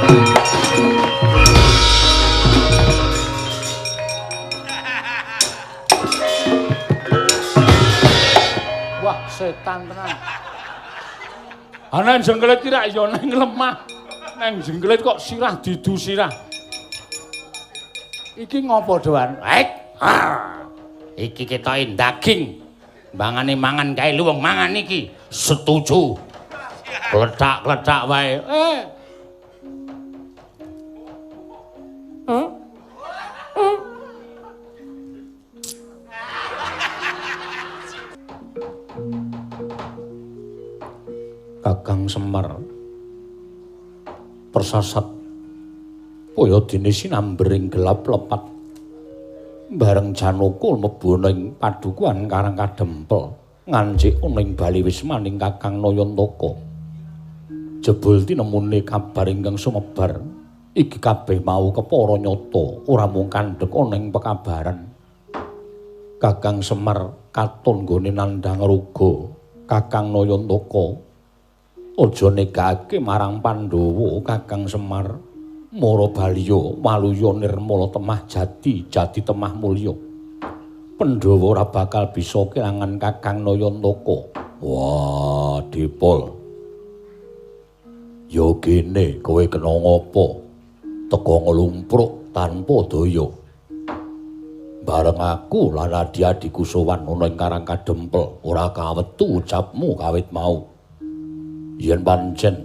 Wah, setan tenan. Ana jengkelit ki rak ya nang lemah. Nang jengkelit kok sirah didu sirah. Iki ngopo, Dewan? Hek. Iki ketoke daging. Mbangane mangan kae lu wong mangan iki. Setuju. Klethak-klethak wae. Kakang Semar persasat kaya dene sinambering gelap lepat bareng Janaka mlebu ning padukuhan Karang Kadempel ngancik ning bali wismaning Kakang Nayantaka. Jebul tinemune kabar ingkang sumebar iki kabeh mau kepara nyata ora mung kandhek ana ing pekabaran. Kakang Semar katon nggone nandhang ruga Kakang Nayantaka aja negake marang Pandhawa. Kakang Semar mara baliya waluya nirmala temah jati jati temah mulya. Pandhawa ora bakal bisa kelangan Kakang Nayantaka. Wah, Dipol. Ya gene kowe kena ngapa? Teka nglumpruk tanpa daya. Bareng aku lan adi-adiku sowan ana ing Karang Kadempel, ora kawetu ucapmu kawit mau. Yen pancen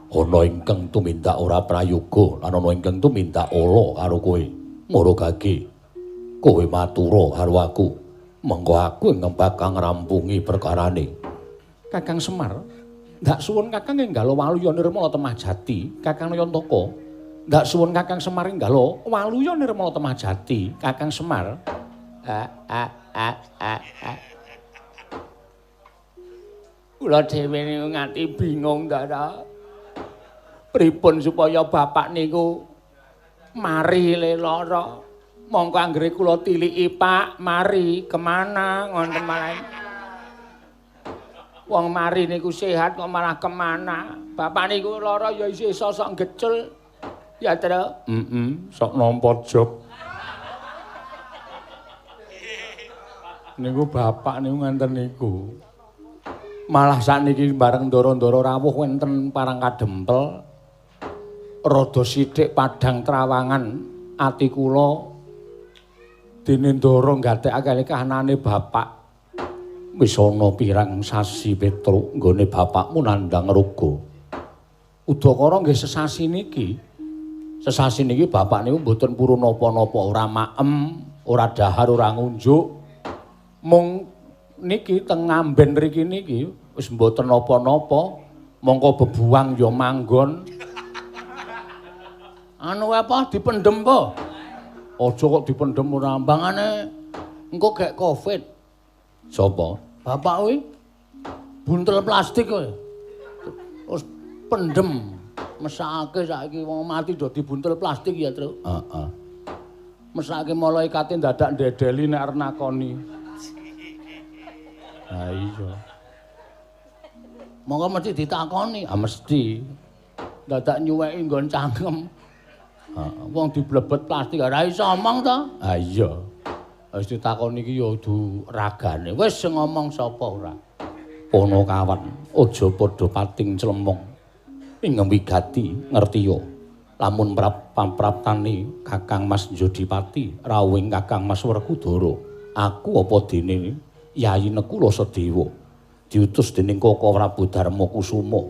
ana ingkang tumindak ora prayoga lan ana ingkang tumindak ala karo kowe, mara gage kowe matura karo aku, mengko aku ingkang bakal ngrampungi perkarane. Kakang Semar, ndak suwun Kakang enggalo waluya nirmala temah jati, Kakang Nayantaka. Ndak suwun Kakang Semar enggalo waluya nirmala temah jati, Kakang Semar. A a a a a. Kula dhewe niku nganti bingung, Ndara. Pripun supaya bapak niku mari le lara. Mongko anggere kula tiliki, Pak, mari kemana ngoten malah. Wong mari niku sehat kok malah kemana. Bapak niku lara ya isih sosok gecul. Ya, Tru. Heeh, sok nampa job. Niku bapak niku ngenten niku. Malah sakniki bareng ndara-ndara rawuh wonten Parang Kadempel rada sithik padhang trawangan ati kula dene ndara nggatekake kahanane bapak. Wis ana pirang sasi Petruk nggone bapakmu nandhang ruga. Udakara nggih sesasi niki. Sesasi niki bapak niku mboten purun napa-napa, ora maem, ora dahar, ora ngunjuk. Mung niki teng ngamben mriki niki wis mboten napa-napa, mongko bebuang ya manggon. Anu apa dipendhem po? Aja kok dipendhem ora ambangane engko gek Covid. Sapa? Bapak kuwi buntel plastik kowe. Terus pendhem. Mesake saiki wong mati do dibuntel plastik ya, Tru. Heeh. Mesake malaikate dadak ndedeli nek arep nakoni. Ha iya. Monggo mesti ditakoni. Ah mesti. Dadak nyuweki nggon cangkem. Heeh, wong diblebet plastik ora iso omong to. Ha iya. Wis ditakoni iki ya kudu ragane. Wis sing ngomong sapa ora? Ponokawan, aja padha pating clemong. Ing wigati ngerti ya. Lamun praptane Kakang Mas Jodipati, rawuhing Kakang Mas Werkudara, aku apa dene Yayi Nekula Sedewa diutus dening Koko Prabu Darma Kusuma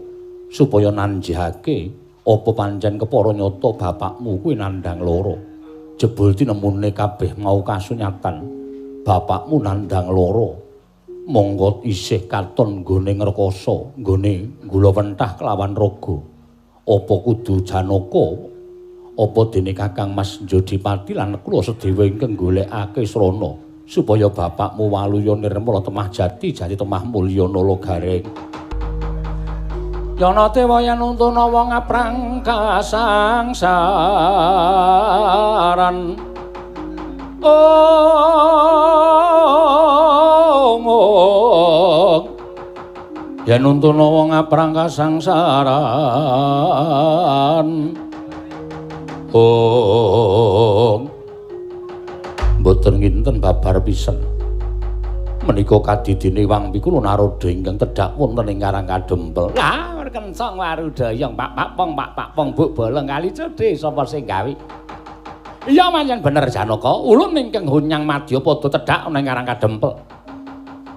supaya nanjihake apa pancen kepara nyata bapakmu kuwi nandhang lara. Jebul tinemune kabeh mau kasunyatan bapakmu nandhang lara. Monggo isih katon nggone ngrekasa, nggone gula wentah kelawan raga. Apa kudu Janaka? Apa dene Kakang Mas Jodipati lan Nekula Sedewa ingkang golekake srana supaya bapakmu waluya nirmala temah jati jati temah mulya nala gareng. Yana dewa yen untuna wong aprang kasangsaran. Ong ong. Yen untuna wong aprang kasangsaran. kawan. Oh, mboten nginten babar pisan. Menika kadidine Wang Pikul Narada ingkang tedhak wonten ing Karang Kadempel. Lah, kencang warudayang pak pak pong pak pak pong buk bolong kali cedhe sapa sing gawe. Iya pancen bener Janaka, ulun ingkang hunyang madyapada tedhak ning Karang Kadempel.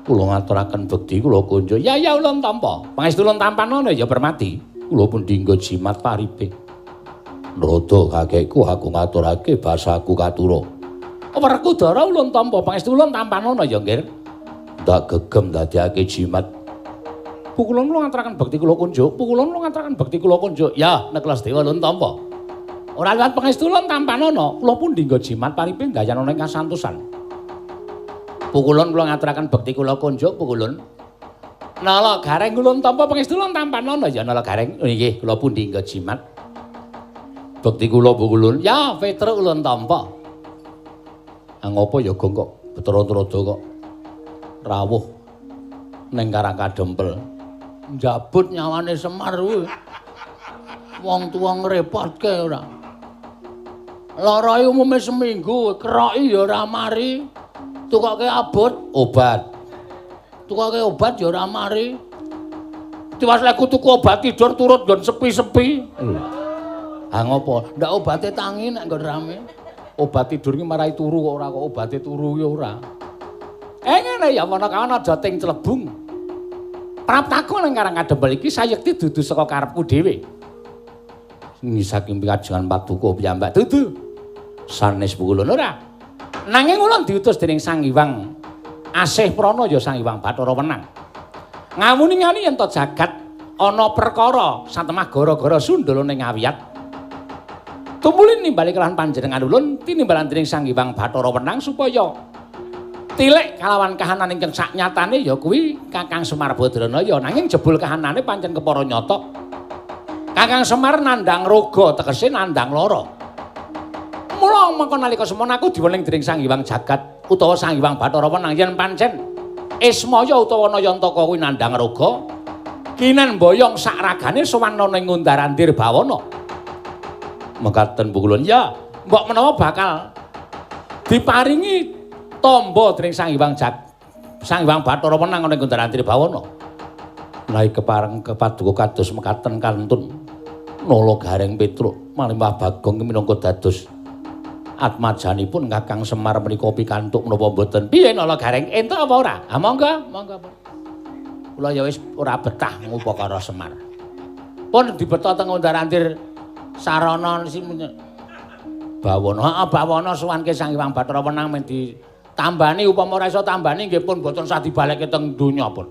Kula ngaturaken bekti kula kunjuk. Ya ya ulun tampa. Pangestu ulun tampanana ya Permati. Kula pun dinggo jimat paripe. Narada kakekku aku ngaturake basaku katura. Werkudara ulun tampa pangestu ulun tampanana ya nggir. Ndak gegem dadekake jimat. Pukulun kula ngaturaken bekti kula kunjuk, pukulun kula ngaturaken bekti kula kunjuk. Ya, Neklas Dewa ulun tampa. Ora liwat pangestu ulun tampanana, kula pun dinggo jimat paripe gayana ing kasantosan. Pukulun kula ngaturaken bekti kula kunjuk, pukulun. Nala Gareng ulun tampa pangestu ulun tampanana ya Nala Gareng. Nggih, kula pun dinggo jimat. Bekti kula pukulun. Ya, Petruk ulun tampa. Ah ngopo ya Gong kok Bathara Narada kok rawuh ning Karang Kadempel. Njabut nyawane Semar kuwi. Wong tuwa ngrepotke ora. Lara umume seminggu, keroki ya ora mari. Tukoke abot obat. Tukoke obat ya ora mari. Tiwas lek tuku obat tidur turut nggon sepi-sepi. Ha ngopo? Ndak obate tangi nek nggon rame. Obat tidur ki marai turu kok ora kok obate turu ki ora. Ngene ya ana kawan aja ting clebung. Praptaku ning Karang Kadempel iki sayekti dudu saka karepku dhewe. Saking pikajengan paduka piyambak dudu. Sanes pukulun ora. Nanging ulun diutus dening Sang Hyang Asih Prana ya Sang Hyang Bathara Wenang. Ngawuni-ngani yen to jagat ana perkara satemah gara-gara sundhala ning awiyat. Tumuli nimbali kelahan panjenengan ulun tinimbalan dening Sang Hyang Bathara Wenang supaya tilik kalawan kahanan ingkang saknyatane ya kuwi Kakang Semar Badranaya, nanging jebul kahanane pancen kepara nyata. Kakang Semar nandhang roga tegese nandhang lara. Mula mengko nalika semono aku diwening dening Sang Hyang Jagat utawa Sang Hyang Bathara Wenang yen pancen Ismaya utawa Nayantaka kuwi nandhang roga, kinen boyong sak ragane sowan ana ing Undar-andir Bawana. Mekaten pukulun. Ya, mbok menawa bakal diparingi tombo dening Sang Hyang Sang Hyang Bathara Wenang ana ing Undar-andir Bawana. Naik kepareng kepaduka kados mekaten kantun Nala Gareng Petruk malimpah Bagong minangka dados atmajanipun Kakang Semar menika pikantuk menapa mboten? Piye Nala Gareng entuk apa ora? Ah monggo, monggo. Kula ya wis ora betah ngupakara Semar. Pun dibeta teng Undar-andir sarana sing Bawana. Heeh, Bawana suwanke Sang Hyang Bathara Wenang men ditambani, upama ora iso tambani nggih pun mboten sah dibalekke teng donya pun.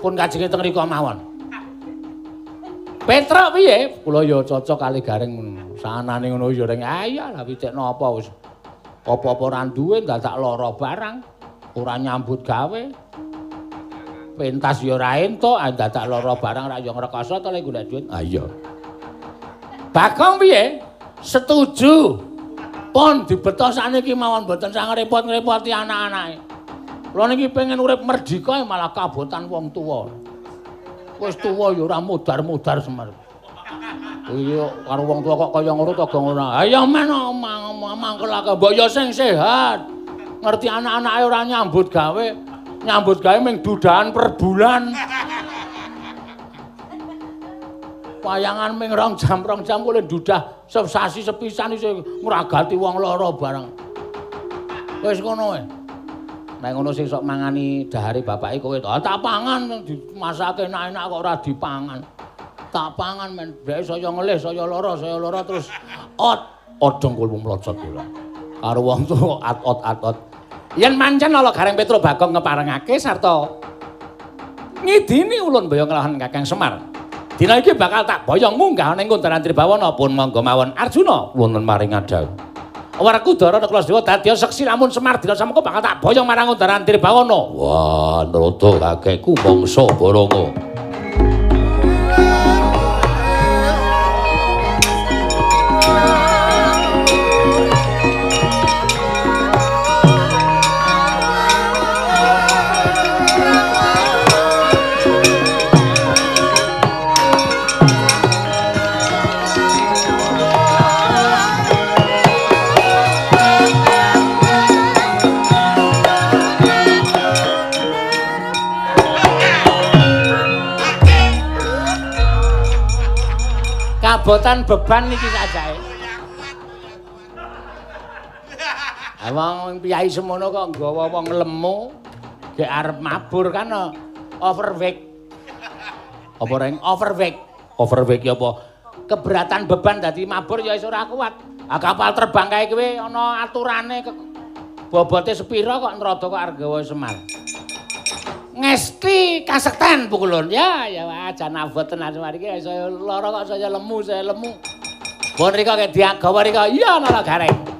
Pun kajenge teng mriku mawon. Petruk piye? Kula ya cocok kali Gareng ngono. Sanane ngono ya ring ayah lah pitik napa wis. Apa-apa ora duwe dadak lara barang, ora nyambut gawe. Pentas ya ora entuk, dadak lara barang ra ya ngrekoso to lek golek duit. Ah iya. Bagong piye? Setuju. Pun dibeto sakniki mawon mboten sang repot-ngrepoti anak-anake. Kula niki pengen urip merdika malah kabotan wong tuwa. Wis tuwa ya ora mudar-mudar Semar. Iya karo wong tuwa kok kaya ngono to gong ora. Ayo men mangkelake mbok ya sing sehat. Ngerti anak-anake ora nyambut gawe, nyambut gawe ming dudahan per bulan. Wayangan ming rong jam boleh dudah sesasi sepisan isih ngragati wong lara barang. Wis ngono wae. Nek ngono sing sok mangani dahare bapake kowe to. Tak pangan dimasake enak-enak kok ora dipangan. Tak pangan men dhek saya ngelih, saya lara terus ot odong kulmu mlocot kula. Karo wong tuwa at-ot-at-ot. Yen mancen Nala Gareng Petruk Bagong ngeparengake sarta ngidini ulun boyong kelahan Kakang Semar. Dina iki bakal tak boyong munggah ning Undar-andir Bawana pun monggo mawon Arjuna wonten maring adhawuh. Werkudara Nakula Dewa dadi seksi lamun Semar dina samengko bakal tak boyong marang Undar-andir Bawana. Wah, Narada kakekku mangsa Baranga. Kabotan beban iki sajake. Wong piyai semono kok nggawa wong lemu, gek arep mabur kan overweight. Apa reng overweight? Overweight ki apa? Keberatan beban dadi mabur ya iso ora kuat. Ah kapal terbang kae kuwi ana aturane bobote sepira kok nrada kok arep gawa Semar. Ngesti kasekten pukulun. Ya ya jan abot tenan Semar iki saya lara kok saya lemu, saya lemu. Bon rika kek diagawa rika. Iya ana gareng.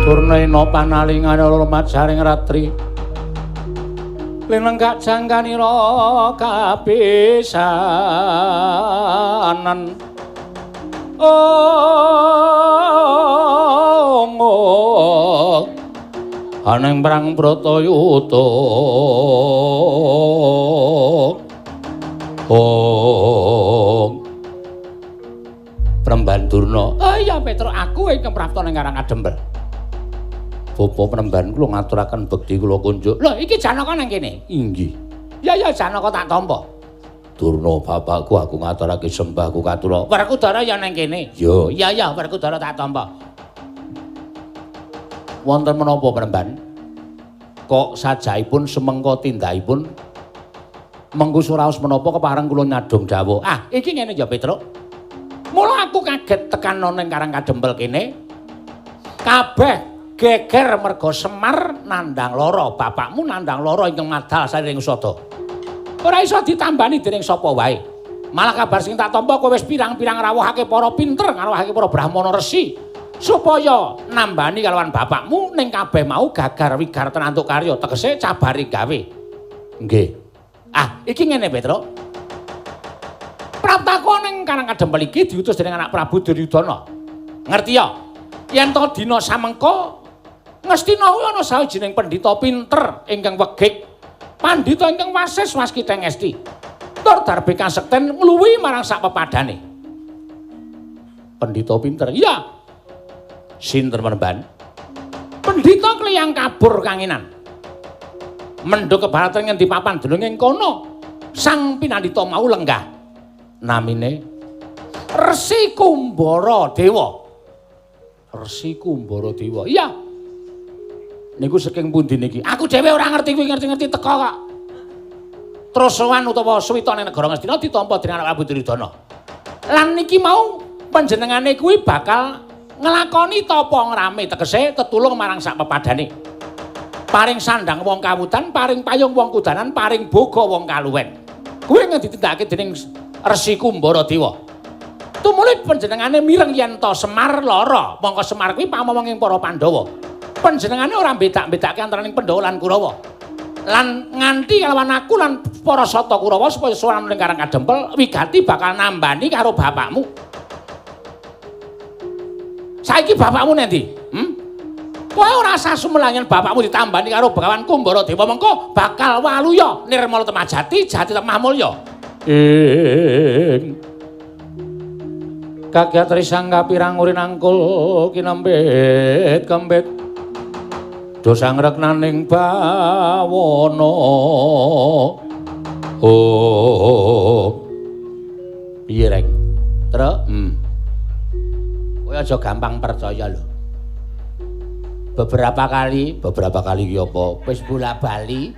Turnaina panalingane lumat saring ratri linenggak jangkanira kapisanan. Oh, aneng perang Bratayuda. Oh, Premban Durna. Oh iya Petro, aku ingkang prapta ning Karang Kadempel. Bapa Premban kula ngaturaken bekti kula kunjuk. Lho iki Janaka nang kene? Inggih. Ya ya Janaka tak tampa. Durna bapakku aku ngaturake sembahku katura. Werkudara ya nang kene. Yo. Ya ya Werkudara tak tampa. Wonten menapa Premban? Kok sajaipun semengka tindakipun mengku suraos menapa kepareng kula nyadong dawuh. Ah iki ngene ya Petro. Mula aku kaget tekan ning Karang Kadempel kene. Kabeh geger merga Semar nandhang lara, bapakmu nandhang lara ingkang madal sariring usada. Ora iso ditambani dening sapa wae. Malah kabar sing tak tampa kowe wis pirang-pirang rawuhake para pinter, ngrawuhake para brahmana resi supaya nambani kalawan bapakmu ning kabeh mau gagar wigar tenantuk karya, tegese cabare gawe. Nggih. Ah, iki ngene Petro. Praptaku ning Karang Kadempel iki diutus dening anak Prabu Duryudana. Ngerti ya? Yen to dina samengko Ngastina kuwi ana sawijining pendhita pinter ingkang wegik, pandhita ingkang wasis waskita ngesti. Tur darbe kasekten ngluwihi marang sak pepadane. Pendhita pinter? Iya. Sinten Premban? Pendhita kliyang kabur kanginan. Mendho kebaratan ngendi papan dununge ing kono. Sang pinandhita mau lenggah. Namine Resi Kumbara Dewa. Resi Kumbara Dewa. Iya. Niku saking pundi niki? Aku dhewe ora ngerti kuwi, ngerti-ngerti teko kok. Terus sowan utawa suwita ning negara Ngastina ditampa dening anak Prabu Duryudana. Lan niki mau panjenengane kuwi bakal nglakoni tapa ngrame, tegese tetulung marang sak pepadane. Paring sandang wong kawudan, paring payung wong kudanan, paring boga wong kaluwen. Kuwi ditindakake dening Resi Kumbara Dewa. Tumuli panjenengane mireng yen to Semar lara, mongko Semar kuwi pamomong ing para Pandhawa. Panjenengane ora mbedak-mbedake antaraning Pandhawa lan Kurawa. Lan nganti kalawan aku lan para sata Kurawa supaya sowan ning Karang Kadempel wigati bakal nambani karo bapakmu. Saiki bapakmu nendi? Hmm? Kowe ora usah sumelang yen bapakmu ditambani karo Begawan Kumbara Dewa mengko bakal waluya nirmala temah jati, jati temah mulya. Ing kagyat risang kapirang urin angkul kinembet kembet dosa ngreknaning bawana. Oh. Piye reng? Truk? Kowe aja gampang percaya lho. Beberapa kali ki apa? Wis bola-bali.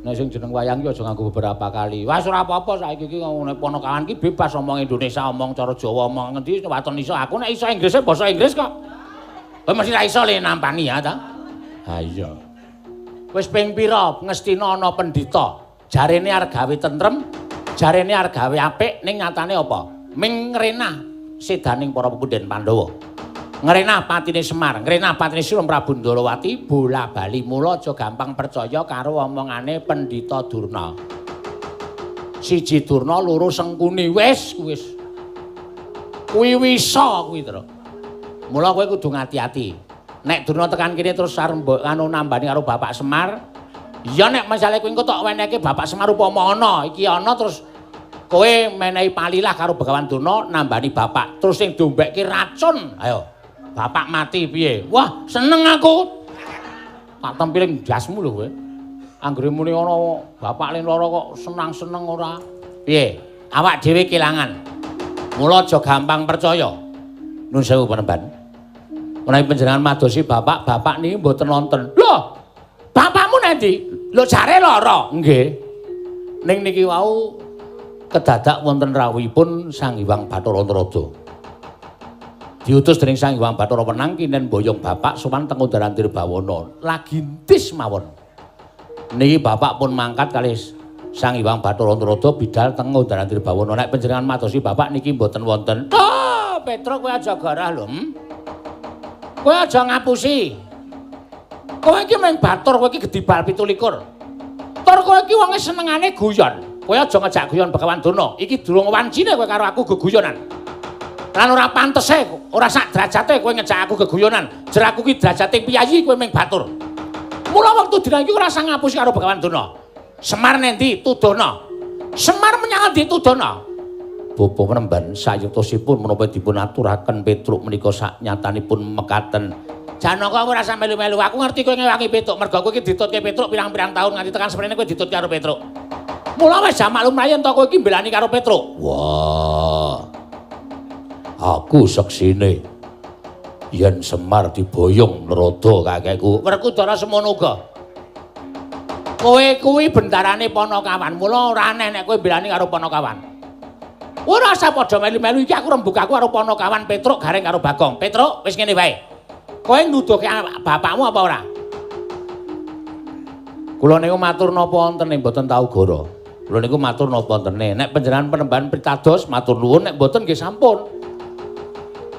Nek sing jeneng wayang ki aja nganggo beberapa kali. Wah ora apa-apa saiki iki ngene ponokawan ki bebas omong Indonesia, omong cara Jawa, omong ngendi waton iso. Aku nek iso Inggrise basa Inggris kok. Kowe mesti ra iso le nampani ya ta? Ha iya. Wis ping pira Ngastina ana pendhita, jarene arep gawe tentrem, jarene arep gawe apik, ning nyatane apa? Ming ngrenah sedaning para pepundhen Pandhawa. Ngrenah patine Semar, ngrenah patine Sri Prabu Ndorowati bola-bali. Mula aja gampang percaya karo omongane Pendhita Durna. Siji Durna, loro Sengkuni, wis kuwi wis. Kuwi wisa kuwi, Tru. Mula kowe kudu ngati-ati. Nek Durna tekan kene terus arep mbok anu nambani karo Bapak Semar, ya nek misale kowe engko tok wenehke Bapak Semar upama ana, iki ana terus kowe menehi palilah karo Begawan Durna nambani bapak, terus sing dombekke racun. Ayo, bapak mati piye? Wah, seneng aku. Tak tempiling ndasmu lho kowe. Anggere muni ana bapak lin lara kok senang-seneng ora. Piye? Awak dhewe kelangan. Mula aja gampang percaya. Nuwun sewu Panembahan. Menawi panjenengan madosi bapak, bapak niki mboten nonton. Lho, bapakmu nanti? Lho jare lara. Nggih. Ning niki wau kedadak wonten rawuhipun Sang Hyang Bathara Narada. Diutus dening Sang Hyang Bathara Wenang kinen boyong bapak sowan teng Undaran Tirbawana. Lagi entis mawon. Niki bapak pun mangkat kalih Sang Hyang Bathara Narada bidal teng Undaran Tirbawana. Nek panjenengan madosi bapak niki mboten wonten. Oh, Petruk kowe aja garah lho. Kowe aja ngapusi. Kowe iki mung batur, kowe iki gedibal 27. Tur kowe iki wonge senengane guyon. Kowe aja ngejak guyon Begawan Durna. Iki durung wancine kowe karo aku geguyonan. Lan ora pantese, ora sak derajate kowe ngejak aku geguyonan. Jer aku ki derajate piyayi, kowe mung batur. Mula wektu dina iki ora usah ngapusi karo Begawan Durna. Semar nendi tuduhna. Semar menyang endi tuduhna. Bapa Panembahan sayuktosipun menapa dipun aturaken Petruk menika saknyatanipun mekaten. Janaka kowe ora usah melu-melu. Aku ngerti kowe ngewangi Petruk. Mergo kowe iki ditutke Petruk pirang-pirang taun nganti tekan semene kowe ditutke karo Petruk. Mula wis maklum yen to kowe iki mbelani karo Petruk. Wah. Aku seksine yen Semar diboyong Narada kakekku. Werkudara semono uga. Kowe kuwi bendarane Panakawan. Mula ora aneh nek kowe mbelani karo Panakawan. Ora usah padha melu-melu iki aku rembug aku karo Panakawan Petruk Gareng karo Bagong. Petruk wis ngene wae. Kowe nuduhke bapakmu apa ora? Kula niku matur napa wontene mboten tau goro. Kula niku matur napa wontene. Nek panjenengan Panembahan pitados matur nuwun, nek mboten nggih sampun.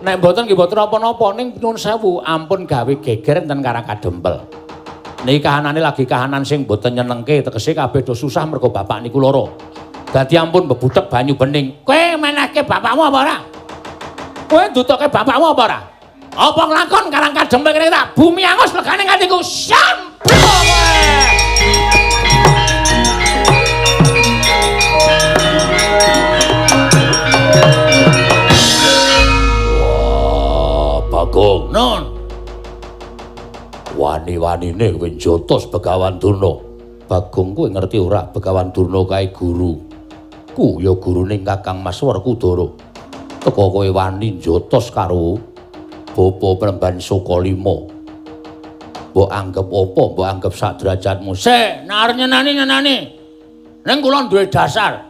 Nek mboten nggih mboten napa-napa, ning nuwun sewu ampun gawe geger enten Karang Kadempel. Niki kahanane lagi kahanan sing mboten nyenengke, tegese kabeh do susah mergo bapak niku lara. Dadi ampun bebutek banyu bening. Kowe menehke bapakmu apa ora? Kowe ndutoke bapakmu apa ora? Apa nglakon Karang Kadempel kene tak bumi angus legane nganti ku sampro kowe. Wah, Bagong. Non. Wani-wanine kowe njotos Begawan Durna. Bagong kowe ngerti ora Begawan Durna kae guru. Ku ya gurune Kakang Mas Werkudara. Teka kowe wani njotos karo Bapa Panembahan Sukalima. Mbok anggep apa? Mbok anggep sak derajatmu. Sik, nek arep nyenani-nyenani. Ning kula duwe dasar.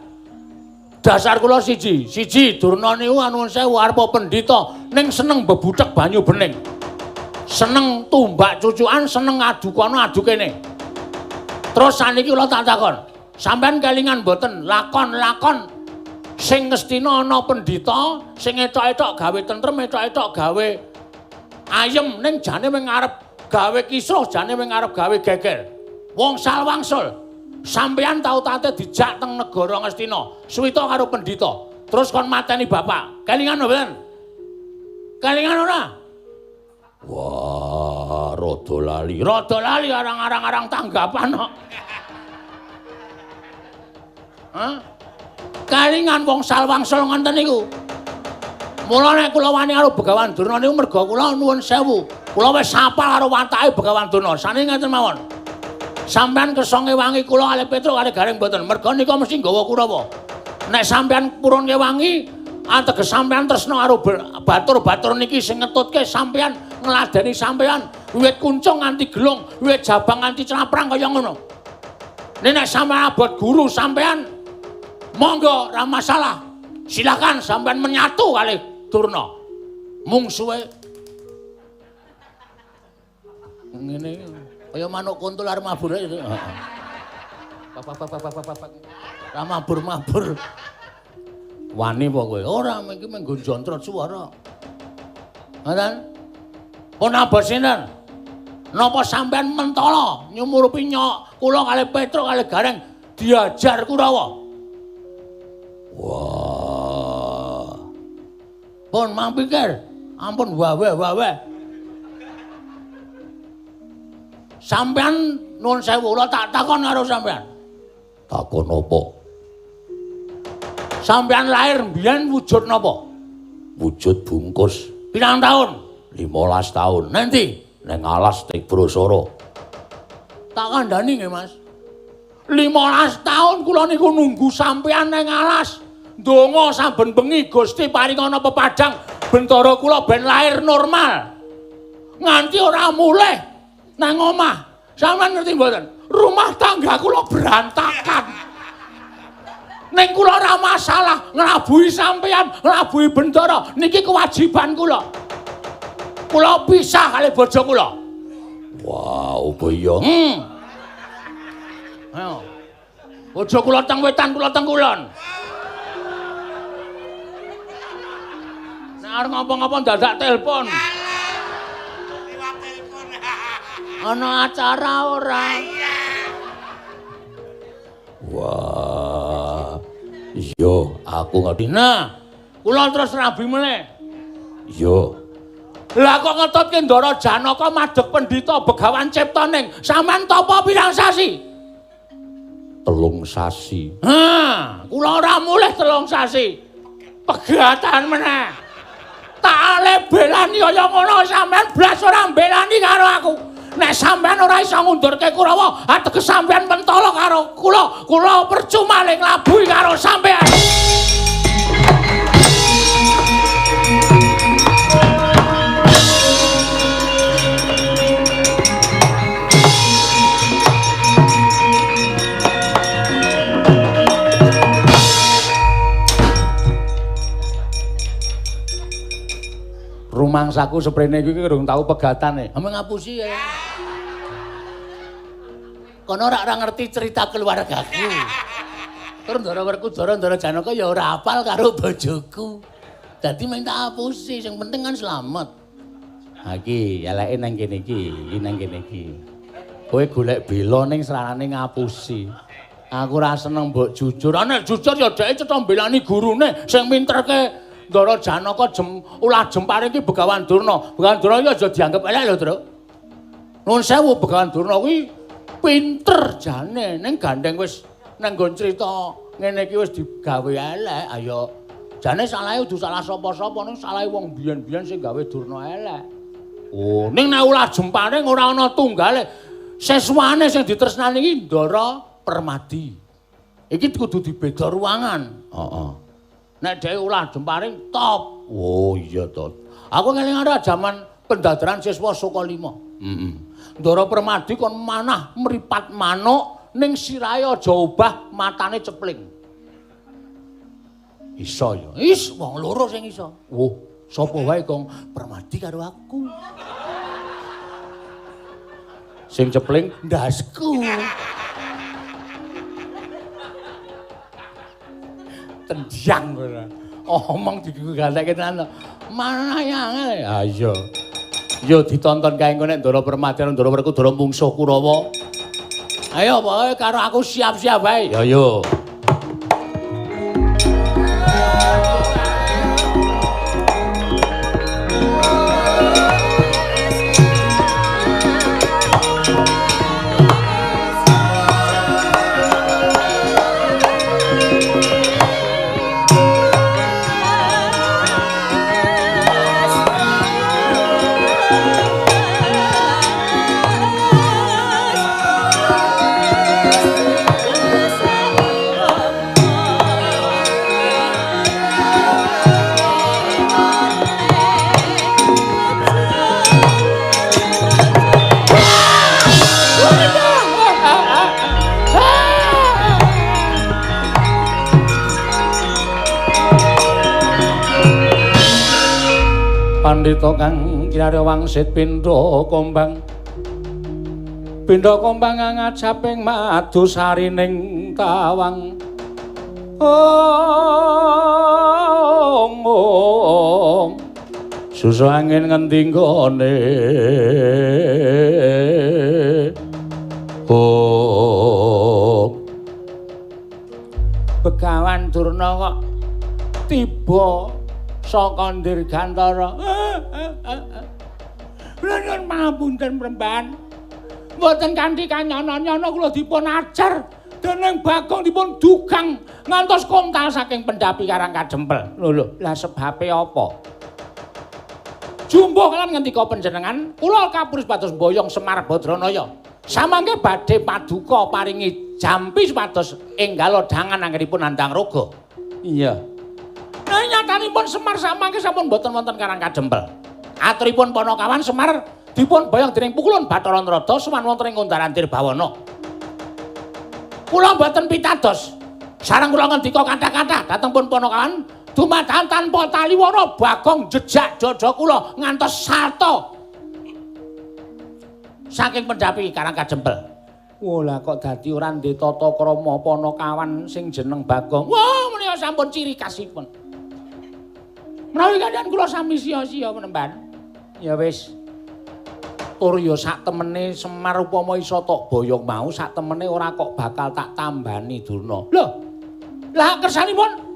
Dasar kula siji, siji Durna niku anuwun sewu arep pendhita ning seneng bebutek banyu bening. Seneng tumbak cucukan, seneng adu kono adu kene. Terus saniki kula tak takon, sampean kelingan mboten lakon-lakon sing Ngastina ana pendhita sing etok-etok gawe tentrem, etok-etok gawe ayem ning jane mung arep gawe kisruh, jane mung arep gawe geger. Wong salwangsul. Sampeyan tau tate dijak teng negara Ngastina, suwita karo pendhita. Terus kon mateni bapak. Kelingan mboten? Kelingan ora? Wah, rada lali. Rada lali arang-arang tanggapan kok. Hah? Kelingan wong salwangsul ngoten niku. Mula nek kula wani karo Begawan Durna niku merga kula nuwun sewu. Kula wis apal karo watake Begawan Durna. Sane ngeten mawon. Sampeyan kersa ngewangi kula kalih Petruk kalih Gareng mboten. Merga nika mesti nggawa Kurawa. Nek sampeyan purun ngewangi, ateges sampeyan tresna karo batur-batur niki sing ngetutke sampeyan, ngladeni sampeyan wiwit kuncung nganti gelung, wiwit jabang nganti claprang kaya ngono. Nek sampeyan abot guru sampeyan monggo ora masalah. Silakan sampeyan menyatu kalih Durna. Mungsuhe ngene kaya manuk kuntul arep mabur itu. Pak. Ora mabur-mabur. Wani apa kowe? Ora, iki mung nggo jontrot swara. Ngoten? Pun abot sinten? Napa sampean mentala nyumurupi nyok kula kalih Petruk kalih Gareng diajar Kurawa? Wah. Pun mang pikir, ampun wawe-wawe. Sampean nuwun sewu kula tak takon karo sampean. Takon apa? Sampean lahir mbiyen wujud napa? Wujud bungkus. Pirang taun? 15 taun. Nanti neng alas Tibrosara. Tak kandhani nggih, Mas. 15 taun kula niku nunggu sampean neng alas. Ndonga saben bengi Gusti paringana pepadhang bentara kula ben lahir normal. Nganti ora mulih nang omah. Sampeyan ngerti mboten? Rumah tangga kula berantakan. Ning kula ora masalah nglabuhi sampeyan, nglabuhi bentara niki kewajiban kula. Kula pisah kalih bojo kula. Wah, opo iya? Ayo. Bojo kula teng wetan, kula teng kulon. Nek arep ngapa-ngapa dadak telepon. Liwat telepon. Ana acara ora? Wah. Iya, aku ngerti. Nah, kula terus rabi meneh. Iya. Lah kok ngetutke Ndara Janaka madheg pendhita Begawan Ciptaning. Sampeyan tapa pirang sasi? 3 sasi. Ha, kula ora mulih 3 sasi. Pegatan meneh. Tak ale belani kaya ngono sampeyan blas ora mbelani karo aku. Nek sampeyan ora iso ngundurke Kurawa, ateges sampeyan mentala karo kula. Kula percuma le nglabuhi karo sampeyan. Rumangsaku seprene iki urung tau pegatane. Ame ngapusi ya. Kono ora ngerti cerita keluargaku. Tur Ndara Werkudara Ndara Janaka ya ora apal karo bojoku. Dadi minta apusi, sing penting kan slamet. Ha iki eleke nang kene iki, iki nang kene iki. Kowe golek bela ning sarane ngapusi. Aku ora seneng mbok jujur. Nek jujur ya dheke cetha mbelani gurune sing minterke Ndara Janaka ulah jempare iki Begawan Durna. Begawan Durna iki aja dianggep elek lho, Truk. Nuwun sewu Begawan Durna kuwi pinter jane, ning gandeng wis nang nggon crita ngene iki wis digawe elek. Ayo jane salahe kudu salah sapa-sapa, ning salahe wong biyen-biyen sing gawe Durna elek. Oh, ning nek ulah jempare ora ana tunggale. Seswane sing ditresnani iki Ndara Permadi. Iki kudu dibeda ruangan. Heeh. Nek dhewe ulah jemparing top. Oh iya to. Aku ngelingan jaman pendadaran siswa Saka 5. Heeh. Ndara Permadi kon manah mripat manuk ning sirahe aja obah matane cepling. Iso ya. Is wong loro sing iso. Oh, sapa wae Kong? Permadi karo aku. Sing cepling ndasku. Tenjang ora. Omong digatekke tenan to. Manah angel. Ha iya. Yo ditonton kae engko nek Ndara Permadi karo Ndara Werkudara mungsuh Kurawa. Ayo pokoke karo aku siap-siap wae. Ya yo. Pandhita kang kinarya wangsit pindha kombang. Pindha kombang ngajaping madu sarining tawang. Ong ong. Susu angin ngendi nggone? Oh. Begawan Durna kok tiba saka Dirgantara. Kula nyuwun pangapunten Premban. Mboten kanthi kanyana-nyana kula dipun ajar dening Bagong dipun dugang ngantos kontal saking pendhapi Karang Kadempel. Lho lho, lah sebabe apa? Jumbuh lan ngendika panjenengan, kula kapurus pados mboyong Semar Badranaya. Samangke badhe paduka paringi jampi supados enggal dangan anggenipun nandhang raga. Iya. Nah nyatanipun Semar samangke sampun mboten wonten Karang Kadempel. Aturipun Panakawan Semar dipun boyong dening Pukulun Bathara Narada sowan wonten ing Kundaran Dirbawana. Kula mboten pitados. Sareng kula ngendika kathah-kathah dhateng pun Panakawan dumadakan tanpa taliwana Bagong jejak dada kula ngantos salta saking pendhapi Karang Kadempel. Wah lah kok dadi ora ndek tata krama Panakawan sing jeneng Bagong. Wah menika sampun ciri khasipun. Menawi kaliyan kula sami sia-sia menemban. Ya wis. Tur ya sak temene Semar upama iso tok boyong mau sak temene ora kok bakal tak tambani Durna. Lho. Lah kersanipun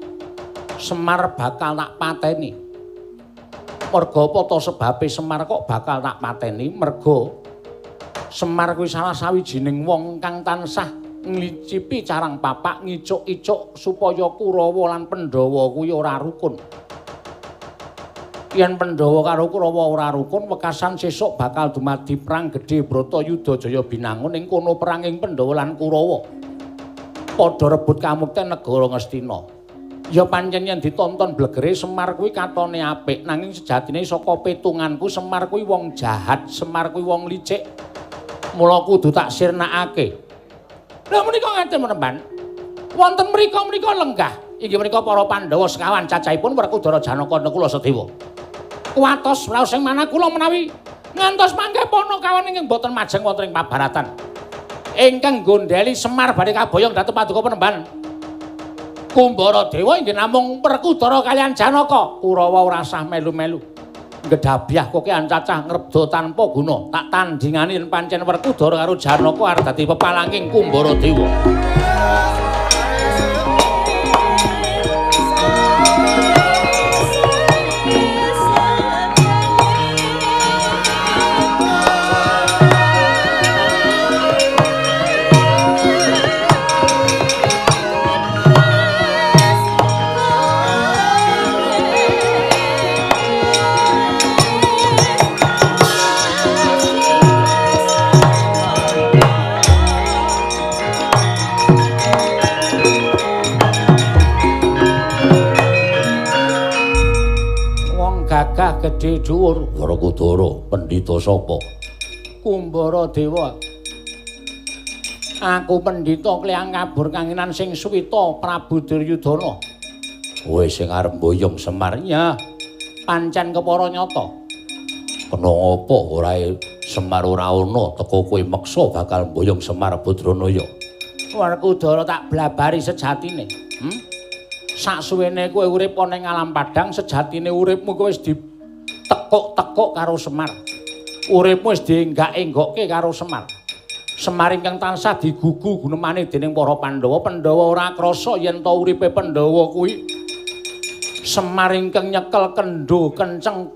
Semar bakal tak pateni. Merga apa to sebabe Semar kok bakal tak pateni? Merga Semar kuwi salah sawijining wong kang tansah nglicipi carang papak ngicuk-icuk supaya Kurawa lan Pandhawa kuwi ora rukun. Yen Pandhawa karo Kurawa ora rukun, wekasan sesuk bakal dumadi perang gedhe Bratayuda Jaya Binangun ing kono perang ing Pandhawa lan Kurawa. Padha rebut kamukten negara Ngastina. Ya pancen yen ditonton blegere Semar kuwi katone apik, nanging sejatine saka petunganku Semar kuwi wong jahat, Semar kuwi wong licik. Mula kudu tak sirnakake. Lha menika ngaten menemban. Wonten mriku menika lenggah. Inggih menika para Pandhawa sekawan cacahipun Werkudara Janaka Nakula Sadewa. Kuwatos raos sing manah kula menawi ngantos mangke Panakawan ingkang boten majeng wonten ing pabaratan. Ingkang gondeli Semar badhe kaboyong dhateng paduka Penemban Kumbara Dewa inggih namung Werkudara kaliyan Janaka. Kurawa ora sah melu-melu. Ngedhabyah kokean cacah ngrebda tanpa guna. Tak tandingani yen pancen Werkudara karo Janaka arep dadi pepalangking Kumbara Dewa. Gagah gedhe dhuwur. Werkudara pendhita sapa? Kumbara Dewa. Aku pendhita kliyang kabur kanginan sing suwita Prabu Duryudana. Kowe sing arep mboyong Semar? Ya, pancen kepara nyata. Kena apa ora Semar ora ana teko kowe meksa bakal mboyong Semar Badranaya? Werkudara tak blabari sejatine. Saksuwene kowe urip ana ing alam padhang, sejatine uripmu kowe wis ditekuk-tekuk karo Semar. Uripmu wis dienggak-enggokke karo Semar. Semar ingkang tansah digugu gunemane dening para Pandhawa. Pandhawa ora krasa yen ta uripe Pandhawa kuwi Semar ingkang nyekel kendho kenceng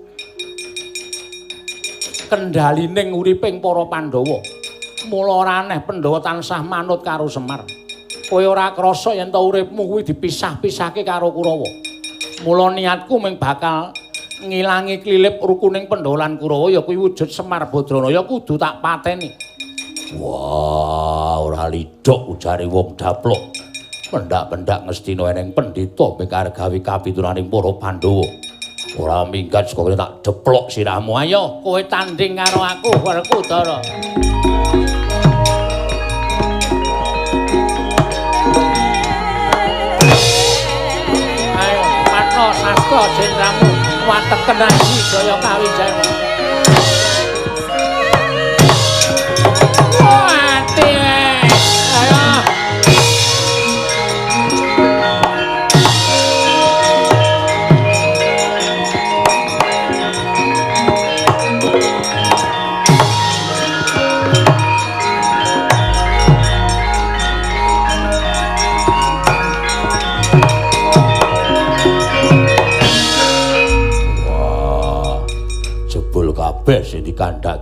kendhalining uriping para Pandhawa. Mula ora aneh Pandhawa tansah manut karo Semar. Kowe ora krasa yen ta uripmu kuwi dipisah-pisahke karo Kurawa. Mula niatku mung bakal ngilangi klilip rukuning Pandhawa lan Kurawa ya kuwi wujud Semar Badranaya kudu tak pateni. Wah, ora lidhok ujare wong daplok. Pendak-pendak Ngastina eneng pendhita mekar gawe kapituraning para Pandhawa. Ora minggat saka kene tak deplok sirahmu. Ayo kowe tanding karo aku Werkudara. Sastra jendramu wateken aji jaya kawijaya. Ati ayo.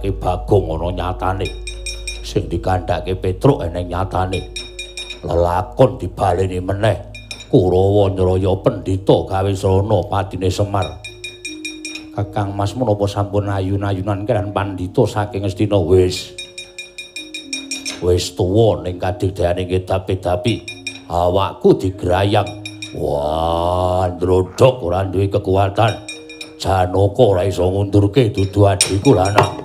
dikandhake Bagong ana nyatane. Sing dikandhake Petruk eneng nyatane. Lelakon dibaleni meneh. Kurawa nyraya pendhita gawe srana patine Semar. Kakang Mas menapa sampun ayun-ayunan kaliyan pandhita saking Astina? Wis. Wis tuwa ning kadigdayane ngedapi-dapi. Awakku digrayang. Wah, ndrodhok ora duwe kekuatan. Janaka ora iso ngundurke dudu adhiku lanang.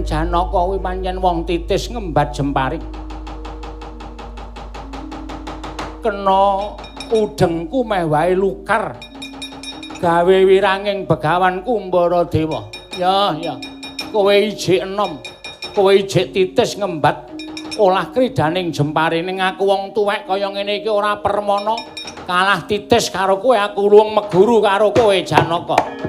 Janaka kuwi pancen wong titis ngembat jemparing. Kena udengku meh wae lukar. Gawe wiranging Begawan Kumbara Dewa. Ya, ya. Kowe ijik enom, kowe ijik titis ngembat olah kridaning jempare ning aku wong tuwek kaya ngene iki ora permana kalah titis karo kowe, aku luwung meguru karo kowe Janaka.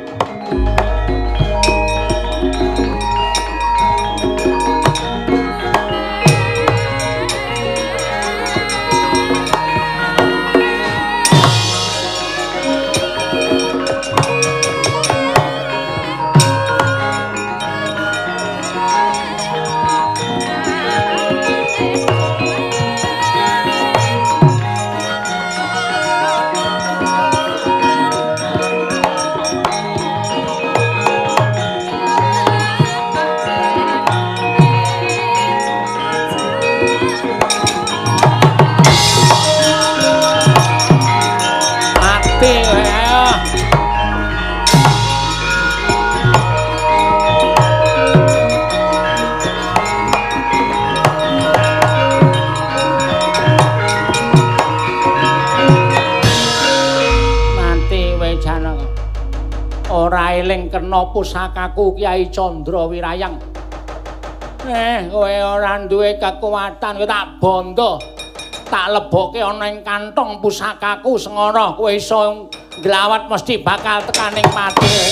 Eling kena pusakaku Kyai Candra Wirayang. Kowe ora duwe kekuatan, kowe tak bondo. Tak lebokke ana ing kantong pusakaku sengara, kowe iso nglawat mesti bakal tekaning pati.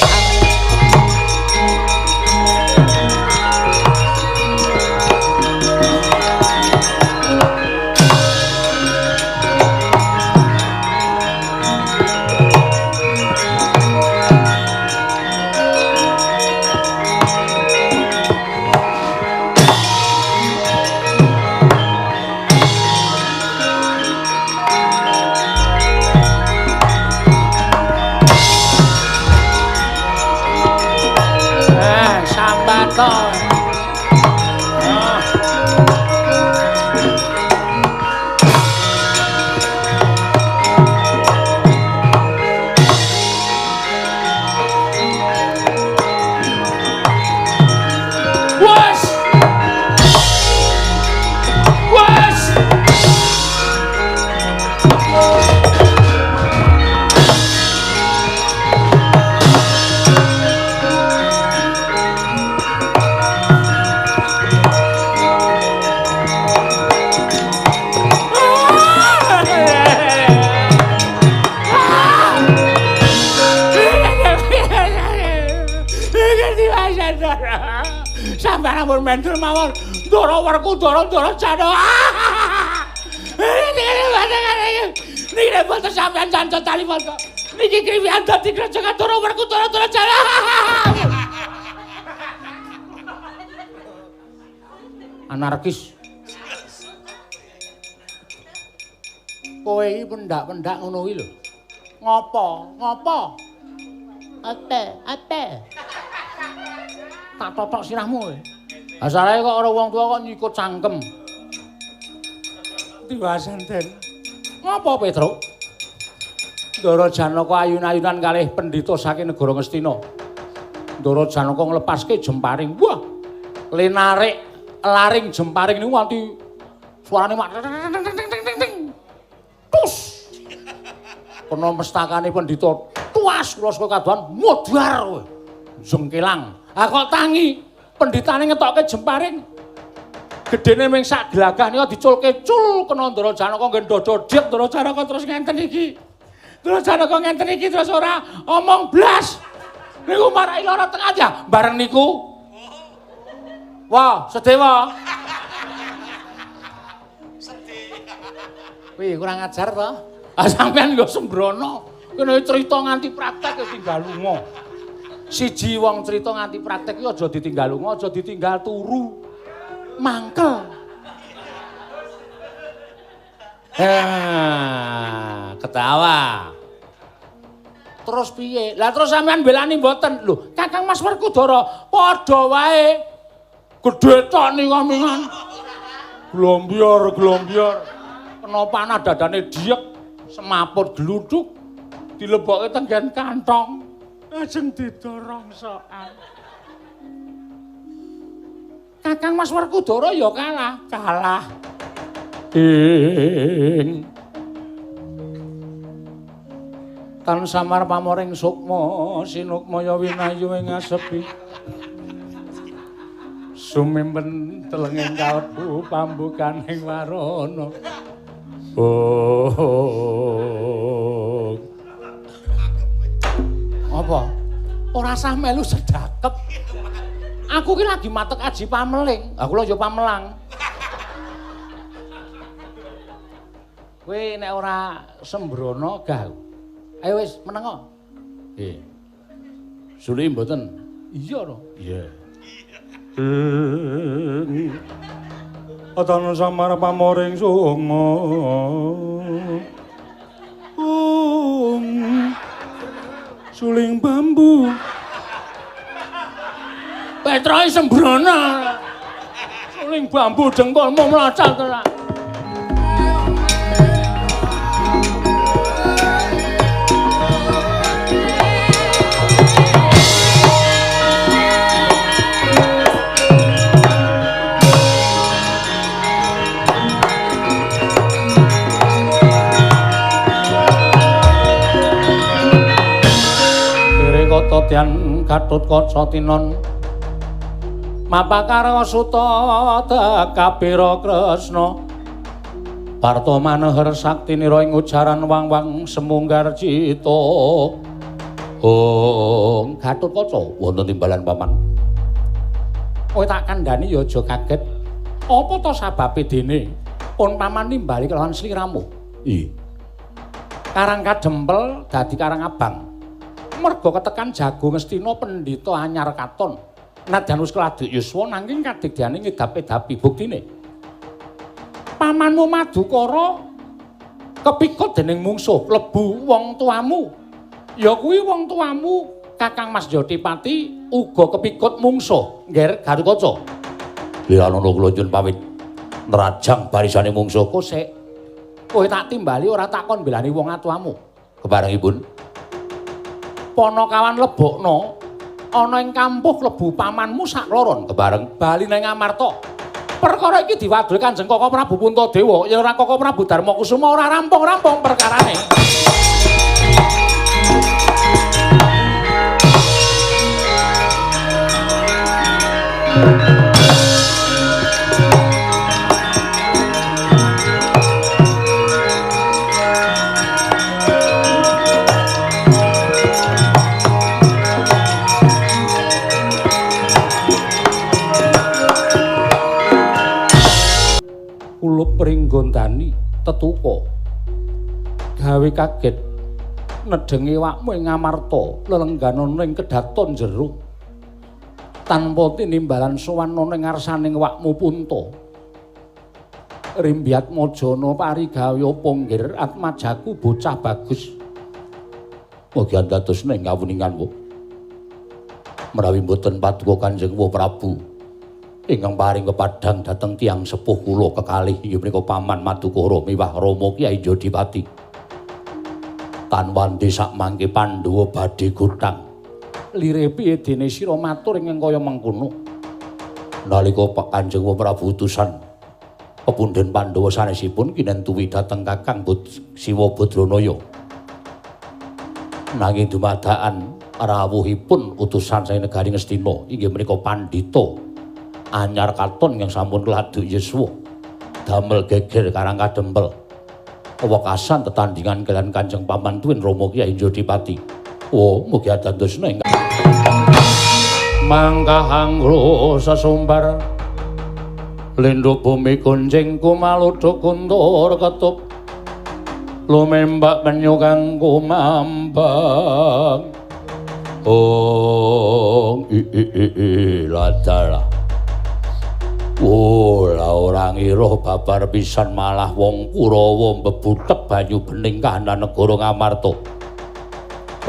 Sampeyan mendul mawon ndara werku ndara-ndara jana. Niki mboten sampeyan canca talipon kok. Niki kriwian dadi grojogan ndara werku ndara-ndara jana. Anarkis. Kowe iki pendak-pendak ngono kuwi lho. Ngopo? Ngopo? Ate, ate. Tak totok sirahmu kowe. Asale kok ora wong tuwa kok nyikut cangkem. Tiwasan, Den. Ngapa, Petruk? Ndara Janaka ayun-ayunan kalih pendhita saking negara Ngastina. Ndara Janaka nglepaske jemparing. Wah. Lenarik laring jemparing niku nganti suarane mak ting. Tus. Kena mestakane pendhita tuas kula saka kadohan modar kowe. Jengkelang. Ah kok tangi pendhitane ngetokke jemparing. Gedene ming sak glagah nika diculke cul kena Ndara Janaka nggih ndodho dhek Ndara Janaka terus ngenten iki. Ndara Janaka ngenten iki terus ora omong blas. Niku marai lara tengah aja bareng niku. Wah, Sedewa. Sedih. Wih, kurang ajar to. Ah sampean nggo sembrono. Kene cerita nganti praktek ya tinggal lunga. Siji wong cerita nganti praktek iki aja ditinggal lunga, aja ditinggal turu. Mangkel. Ketawa. Terus piye? Lah terus sampean belani mboten? Lho, Kakang Mas Werkudara padha wae. Gedhe tok nika mingan. Glombior, glombior. Kena panah dadane diek, semaput gluduk, dilebokke tenggen kantong. Ajeng didorong sokan. Kakang Mas Werkudara ya kalah, kalah. Ing tan samar pamoring sukma sinukmaya winayu ing asepi. Sumimpen telenging kalbu pambukaning warana. Oh. Apa? Ora sah melu sedakep. Aku ki lagi matek aji pameling. Aku lho ya pamelang. Kowe nek ora sembrono gah. Ayo wis menengo. Nggih. Suli mboten? Iya to. Iya. Atana samar pamoring sukma. Suling bambu. Petroke sembrono. Suling bambu dengkulmu mlocat ora. Kototyan Gatotkaca tinon Mapakara suta tekabira Kresna Parta maneher saktinira ing ujaran wang-wang semunggar cita. Oh, Gatotkaca wonten timbalan paman. Kowe tak kandhani ya aja kaget. Apa to sababe dene pun paman nimbali kelawan sliramu? Ih. Karang kadempel dadi karang abang. Merga ketekan jago Ngastina pendhita anyar katon. Nadyan wis keladuk yuswa nanging kadigdane ngedap-edapi buktine. Pamanmu Madukara kepikut dening mungsuh klebu wong tuamu. Ya kuwi wong tuamu Kakang Mas Jotipati uga kepikut mungsuh, Ngger Gatotkaca. Liranono kula nyuwun pamit nerajang barisane mungsuh kosek. Kowe tak timbali ora takon belani wong atuamu. Keparengipun Panakawan lebokno ana ing kampuh klebu pamanmu sakloron kebareng bali nang Amarta. Perkara iki diwadul Kanjeng Kaka Prabu Puntadewa yen ora Kaka Prabu Darmakusuma ora rampung-rampung perkarane. Kulup pringgondani tetuka gawe kaget nedhengi awakmu ing Amarta lelengganana ing kedaton jero tanpa tinimbalan sowan ana ing ngarsaning awakmu Punta. Rimbyatmajana parigawe apa nggir atmajaku bocah bagus. Mugi andadosna ing kawuninganmu. Menawi mboten paduka Kanjeng Prabu ingkang paring pepadhang dhateng tiyang sepuh kula kekalih inggih menika Paman Madukara miwah Rama Kyai Jodipati. Tan wandi sakmangke Pandhawa badhe gotang. Lire piye dene sira matur ingkang kaya mengkono? Nalika Pak Kanjeng Prabu utusan pepundhen Pandhawa sanesipun kinentuwi dhateng Kakang Siwa Badranaya. Nanging dumadakan rawuhipun utusan saking negari Ngastina inggih menika pandhita anyar katon ingkang sampun keladuk yuswa damel geger Karang Kadempel. Wekasan tetandingan kaliyan Kanjeng Paman Tuwin Rama Kyai Jodipati. Oh, mugi adandosna ingkang mangkahangro sesumbar lindhu bumi kuncing kumaluduk kuntur ketup lumembak penyu kang kumambang. Oh, i i i i ladalah. Oh, lah ora ngira babar pisan malah wong Kurawa mbebutek banyu bening kahanan negara Ngamarta.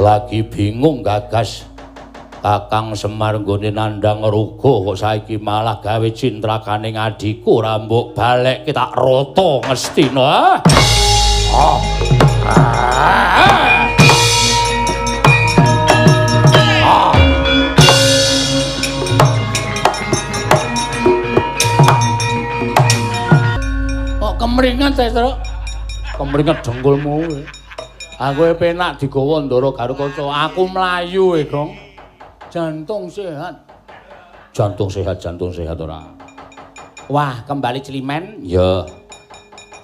Lagi bingung gagas Kakang Semar nggone nandhang ruga kok saiki malah gawe cintrakane adhiku ora mbok balekke tak rata Ngastina. Ah. Ah. Ah. Kok kemringet ta, Truk? Kemringet dengkulmu kowe. Aku penak digawa ndara Garukaca. Aku mlayu e, Gong. Jantung sehat. Jantung sehat, jantung sehat ora. Wah, kembali Climen. Ya.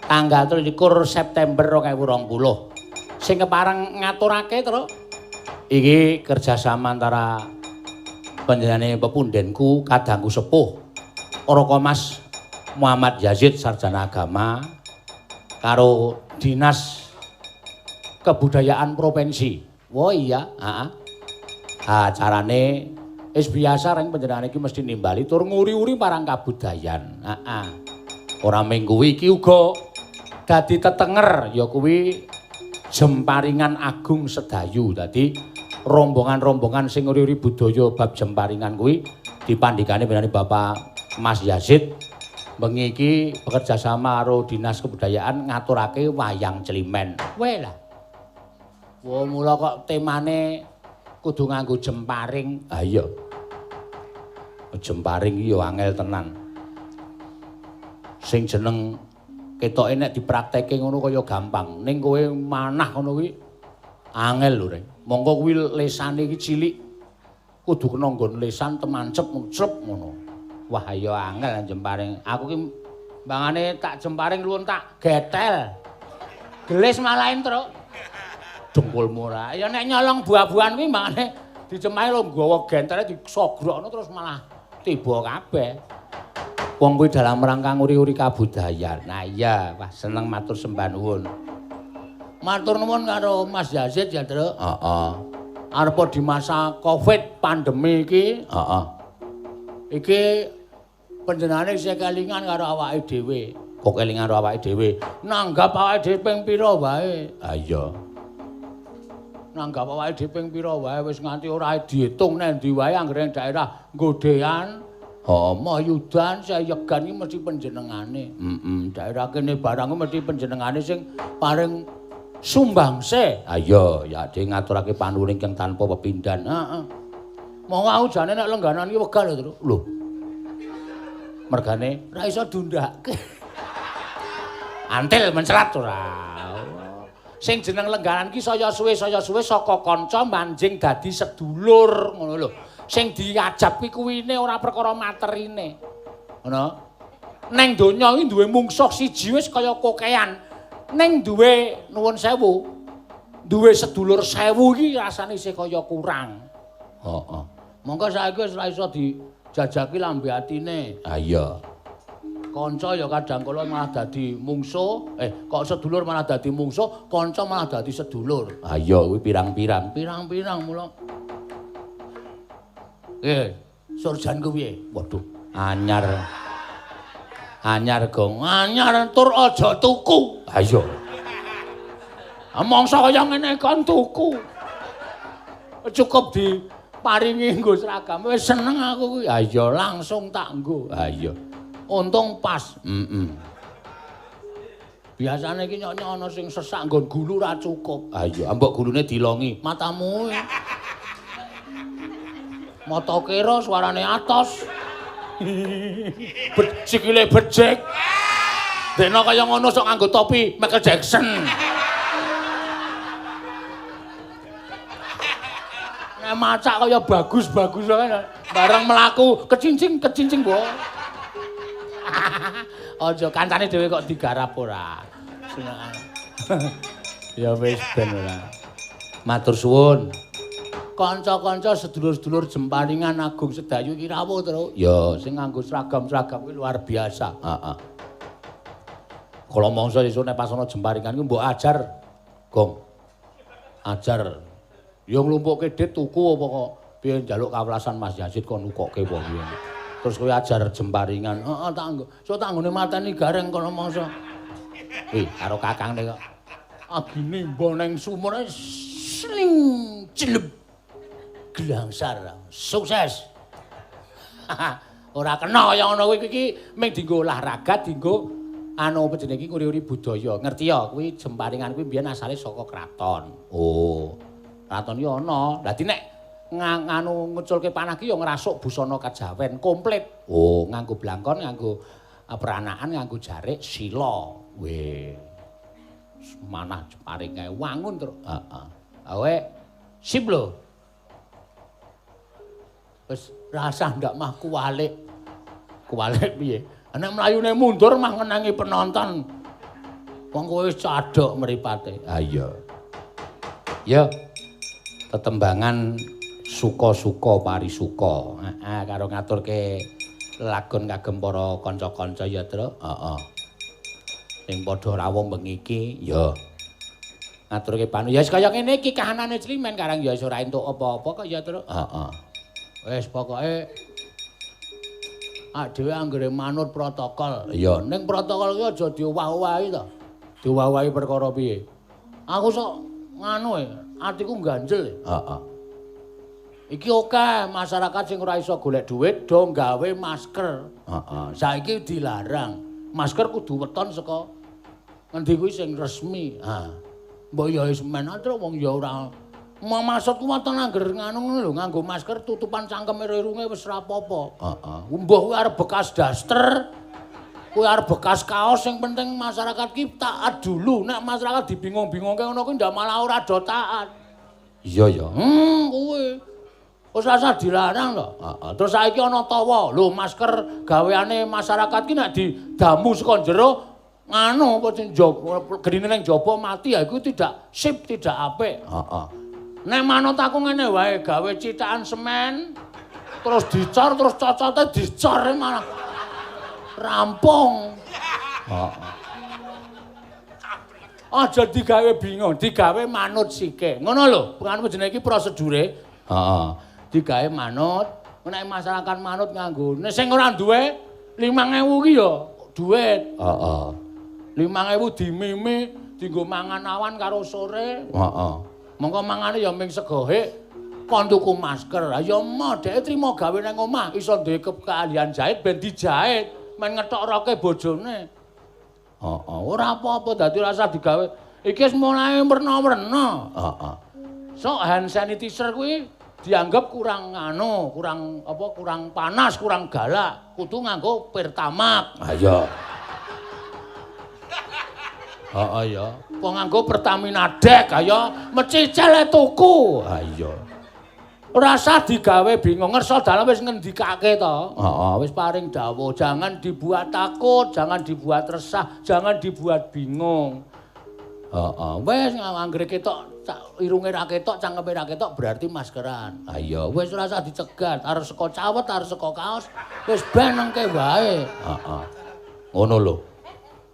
Tanggal 23 September 2020. Sing kepareng ngaturake, Truk. Iki kerjasama antara panjenengane pepundhenku kadangku sepuh Raka Mas Muhammad Yazid sarjana agama karo Dinas Kebudayaan Provinsi. Oh iya, heeh. Acarane wis biasa reng panjenengane iki mesti nimbali tur nguri-uri marang kabudayan. Heeh. Ora mung kuwi iki uga dadi tetenger ya kuwi Jemparingan Agung Sedayu. Dadi rombongan-rombongan sing nguri-uri budaya bab jemparingan kuwi dipandhikane panjenengane Bapak Mas Yazid bengi iki bekerja sama karo Dinas Kebudayaan ngaturake wayang Climen. Weh lah. Wah, mula kok temane kudu nganggo jemparing. Ha iya. Jemparing iki ya angel tenan. Sing jeneng ketoke nek dipraktekke ngono kaya gampang, ning kowe manah ngono kuwi angel lho, Reng. Mongko kuwi lesane iki cilik. Kudu kena nggon lesan temancep ngclep ngono. Wah, ya angel jemparing. Aku ki mbangane tak jemparing luwun tak getel. Gelis malah entruk. Dengkulmu ora. Ya nek nyolong buah-buahan kuwi mbangane dicemahi lho nggawa gentele disogrokno terus malah tiba kabeh. Wong kuwi dalam rangka nguri-uri kabudayan. Nah iya, wah seneng matur sembah nuwun. Matur nuwun karo Mas Yazid ya, Truk. Heeh. Arep di masa Covid pandemi iki, heeh. Iki panjenengane isih kelingan karo awake dhewe. Kok kelingan karo awake dhewe? Nanggap awake dhewe ping pira wae. Ha iya. Nanggap awake dhewe ping pira wae wis nganti ora diitung nang ndi wae anggere daerah Godean, heeh, Mayudan, Sayegan iki mesti panjenengane. Heeh. Daerah kene barang mesti panjenengane sing paring sumbangse. Ha iya, ya dhewe ngaturake panuwun ingkang tanpa pepindhan. Heeh. Monggo aku jane nek lengganan iki wegah lho, Truk. Lho. Mergane ora iso dundake. Antil mencelat ora. Sing jeneng lengganan ki saya suwe saka kanca manjing dadi sedulur ngono lho. Sing diajab ki kuwine ora perkara materine. Ngono. Neng donya iki duwe mungsuh siji wis kaya kokean. Neng duwe nuwun sewu. Duwe sedulur sewu iki rasane isih kaya kurang. Heeh. Monggo saiki wis ora iso dijajaki lambe atine. Ha iya. Kanca ya kadang kala malah dadi mungsuh, kok sedulur malah dadi mungsuh, kanca malah dadi sedulur. Ha iya kuwi pirang-pirang. Pirang-pirang mula. Surjanku piye? Waduh, anyar. Anyar, Gong. Anyar tur aja tuku. Ha iya. Mangsa kaya ngene kon tuku. Cukup di Paringi nggo seragam wis seneng aku kuwi. Ha iya langsung tak nggo. Ha iya. Untung pas. Heeh. Biasane iki nyok-nyok ana sing sesak nggon gulu ra cukup. Ha iya, mbok gulune dilongi. Matamu. Mata kira suarane atos. Sikile becik. Dene kaya ngono sok nganggo topi Michael Jackson. Nek macak kaya bagus-bagus kae bareng mlaku kecincing-kecincing mbok. Aja kancane dhewe kok digarap ora. Ya wis ben ora. Matur suwun. Kanca-kanca sedulur-sedulur Jemparingan Agung Sedayu iki rawuh, Truk. Ya, sing nganggo seragam-seragam kuwi luar biasa. Heeh. Kala mangsa sesuk nek pas ana Jemparingan kuwi mbok ajar, Gong. Ajar. Ya nglumpukke dit tuku apa kok piye njaluk kawelasan Mas Yazid kon nukokke apa piye. Terus kowe ajar Jemparingan. Heeh, tak nggo. Sok tak nggone mateni gareng kono mangsa. Wih, karo kakangne kok. Agine mbok nang sumur sling cilep. Glangsar. Sukses. Ora kena kaya ngono kuwi iki mung dienggo olahraga, dienggo anu apa jenenge iki nguri-uri budaya. Ngerti ya kuwi Jemparingan kuwi mbiyen asale saka kraton. Oh. Kraton iki ana. Dadi nek nganu nguculke panah ki ya ngrasuk busana kejawen komplit. Oh, nganggo blangkon, nganggo peranaan, nganggo jarik sila. Weh. Manah Jemparingan wangun terus. Heeh. Awe sip lho. Wis rasah ndak mah kuwalik. Kuwalik piye? Nek mlayune mundur mah ngenangi penonton. Wong kowe wis cadhok mripate. Ha iya. Ya. Tetembangan suka-suka parisuka. Heeh, karo ngaturke lagon kagem para kanca-kanca ya, Truk. Heeh. Sing padha rawuh bengi iki ya. Ngaturke panu. Ya wis kaya ngene iki kahanane Climen karang ya wis ora entuk apa-apa kok ya, Truk. Heeh. Wis pokoke dhewe anggere manut protokol. Ya ning protokol kuwi aja diowah-owahi to. Diowah-owahi perkara piye? Aku sok nganu e, atiku ganjel. Heeh. Iki oke, masyarakat sing ora iso golek dhuwit do gawe masker. Heeh. Saiki dilarang. Masker kudu weton saka ngendi kuwi sing resmi. Ha. Mbok ya wis men truk wong ya ora maksudku wonten angger nganu ngono lho nganggo masker tutupan cangkeme irunge wis ora apa-apa. Heeh. Mbah kuwi arep bekas daster, kuwi arep bekas kaos sing penting masyarakat ki taat dulu. Nek masyarakat dibingung-bingungke ngono kuwi ndak malah ora do taat. Iya ya. Kuwi. Wis rasa dilarang lho. Heeh. Terus saiki ana tawa. Lho masker gaweane masyarakat ki nek didamu saka jero nganu apa sing genine ning jaba mati ya iku tidak sip, tidak apik. Heeh. Nek manut aku ngene wae gawe cithakan semen terus dicor terus cocote dicor malah rampung. Heeh. Aja digawe bingung, digawe manut sike. Ngono lho, penganu jenenge iki prosedure. Heeh. Digawe manut, nek masyarakat manut nganggo. Nek sing ora duwe 5.000 ki ya duit. Heeh. 5.000 dimimi dienggo mangan awan karo sore. Heeh. Mongko mangane ya ming segohek kon tuku masker. Ha ya emoh dheke trimo gawe nang omah iso duwe keahlian jahit ben dijahit, men ngetok roke bojone. Heeh, ora apa-apa dadi ora usah digawe. Iki wis mulai werna-werna. Heeh. Sok hand sanitizer kuwi dianggap kurang anu, kurang apa kurang panas, kurang galak. Kudu nganggo Pertamax. Ha iya. Heeh ya. Apa nganggo Pertamina Dek kaya mecicil tuku. Ha iya. Ora usah digawe bingung, ngersa dalem wis ngendikake to. Heeh, wis paring dawuh, jangan dibuat takut, jangan dibuat resah, jangan dibuat bingung. Heeh, wis anggere ketok irunge ra ketok, cangkeme ra ketok berarti maskeran. Ha iya, wis ora usah dicegat, arep saka cawet, arep saka kaos, wis ben nengke wae. Heeh. Ngono lho.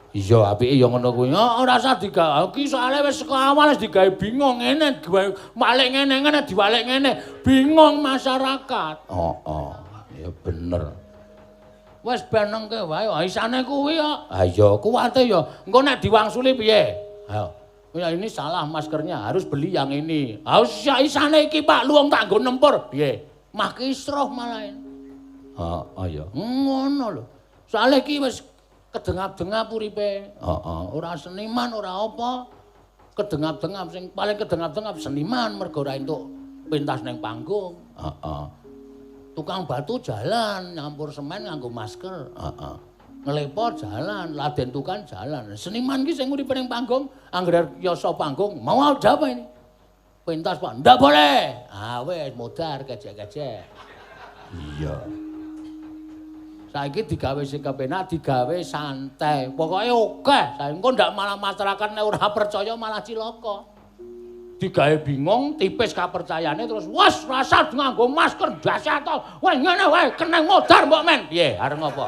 Iya, apike ya ngono kuwi. Oh, ora usah digawe. Iki soalé wis saka awal wis digawe bingung ngene, diwalik ngene ngene, diwalik ngene. Bingung masyarakat. Heeh. Ya bener. Wis ben nengke wae. Isane kuwi kok. Ha iya, kuwate ya. Engko nek diwangsuli piye? Ayo. Ya ini salah maskernya, harus beli yang ini. Harus ya isane iki Pak, lu wong tak nggo nempur. Piye? Mah kisruh malah. Heeh ya. Ngono lho. Soale iki wis kedengap-dengap uripe. Heeh. Ora seniman, ora apa. Kedengap-dengap sing paling kedengap-dengap seniman mergo ora entuk pentas ning panggung. Heeh. Tukang batu jalan, nyampur semen nganggo masker. Heeh. Ngelepo jalan, laden tukang jalan. Seniman ki sing uripe ning panggung, anggere yasa panggung, mau ada apa ini? Pentas Pak, ndak boleh. Ah wis modar kejek-kejek. Iya. Saiki digawe sing kepenak, digawe santai. Pokoke akeh. Saiki engko ndak malah masyarakat nek ora percaya malah cilaka. Digawe bingung, tipis kapercayane terus wes rasa nganggo masker dahsyat to. Wah ngene wae kena modar mbok men. Piye arep ngopo?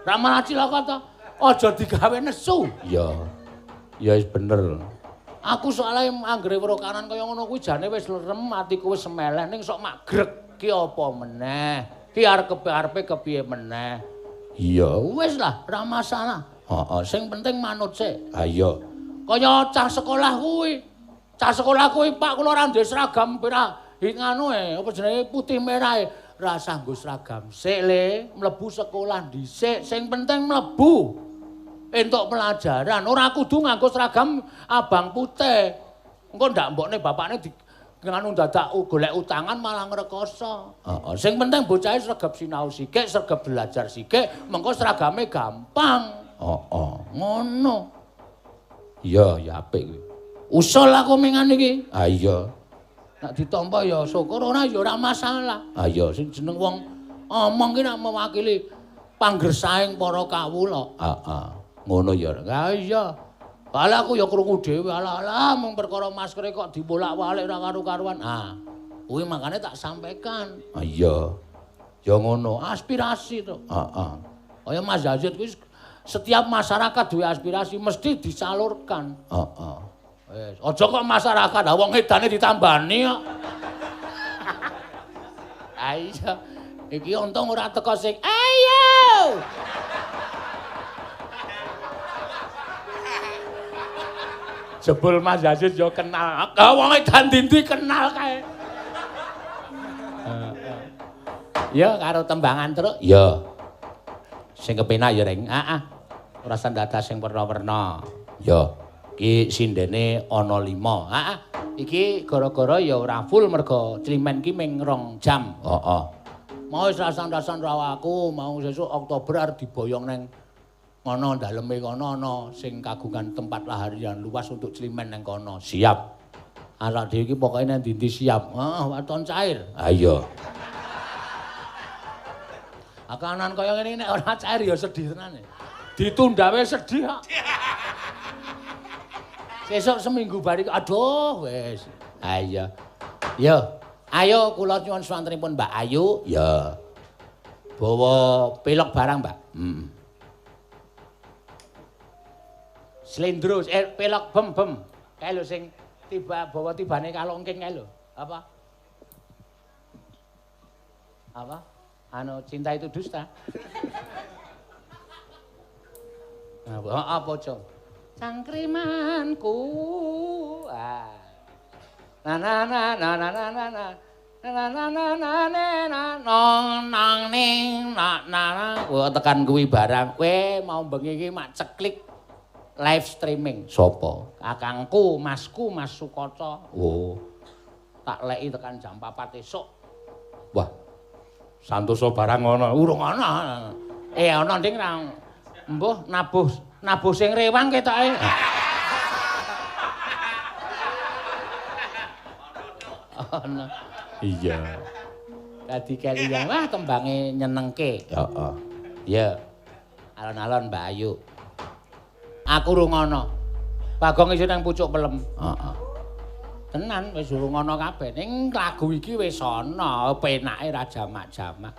Ra malah cilaka to. Aja digawe nesu. Iya. Ya wis bener. Aku soalnya anggere weruh kanan kaya ngono kuwi jane wis lerem, atiku wis semeleh ning sok magrek ki apa meneh. Ki arepe kepiye meneh. Iya. Wis lah, ra masalah. Heeh, sing penting manut sik. Ha iya. Kaya cah sekolah kuwi. Cah sekolah kuwi Pak kula ora ndek seragam pira nganu e, apa jenenge putih merah e. Rasah nggo seragam sik le, mlebu sekolah dhisik, sing penting mlebu. Entuk pelajaran, ora kudu nganggo seragam abang putih. Engko ndak mbokne bapakne di nganu dadak golek utangan malah ngrekoso. Heeh, sing penting bocahe sregep sinau sikik, sregep belajar sikik, mengko seragame gampang. Heeh, ngono. Iya, ya apik kuwi. Usul aku mengan iki. Ha iya. Nek ditampa ya syukur, ora ya ora masalah. Ha iya, sing jeneng wong omong ki nek mewakili panggersaing para kawula. Heeh. Ngono ya. Ha iya. Alah aku ya krungu dhewe, alah mung perkara maskere kok dibolak-balik ora karu-karuan. Ah, kuwi makane tak sampaikan. Ha iya. Ya ngono, aspirasi to. Heeh. Kaya Mas Yazid kuwi setiap masyarakat duwe aspirasi mesti disalurkan. Heeh. Wis, aja kok masyarakat, ha wong edane ditambani kok. Ha iya. Iki untung ora teko sing ayo. Jebul Mas Yazid yo kenal. Ah wong edan ndi kenal kae. Ya karo tembangan truk. Ya. Sing kepenak ya Ring. Heeh. Ora sendadak sing werna-werna. Ya. Iki sindene ana 5. Heeh. Iki gara-gara ya ora full mergo climen ki ming 2 jam. Heeh. Mau wis rasan-rasan rawa aku, mau sesuk Oktober arep diboyong nang ngono daleme kono ana sing kagungan tempat laharian luas untuk climen nang kono. Siap. Anak dhewe iki pokoke nang ndi-ndi siap. Heeh, waton cair. Ha iya. Akanan kaya ngene nek ora cair ya sedih tenan. Ditunda wae sedih kok. Sesuk seminggu bari aduh wis. Ha iya. Yo, ayo kula nyuwun swantenipun Mbak Ayu. Ya. Bawa pelok barang, Mbak. Heeh. Slendro, pelok bem-bem. Kae lho sing tiba bawa tibane kalongking kae lho. Apa? Apa? Anu cinta itu dusta. Nah, apa, Cong? Cangkrimanku. Ah. Na na na na na na na na na na na na na na nong nang ning na na na. Wah, tekan kuwi barang. Kowe mau bengi iki mak ceklik live streaming. Sopo? Kakangku, masku, Mas Sukoco. Oh. Tak leki tekan jam 4 esuk. Wah. Santoso barang ana. Urung ana. Ana nding ra. Mbuh nabuh, nabuh sing rewang ketoke. Ana. Iya. Dadi keliyan wah tembange nyenengke. Heeh. Ya. Alon-alon Mbak Ayu. Aku urung ana. Bagong isih nang pucuk pelem. Heeh. Tenan wis urung ana kabeh. Ning lagu iki wis ana, penake ra jamak-jamak.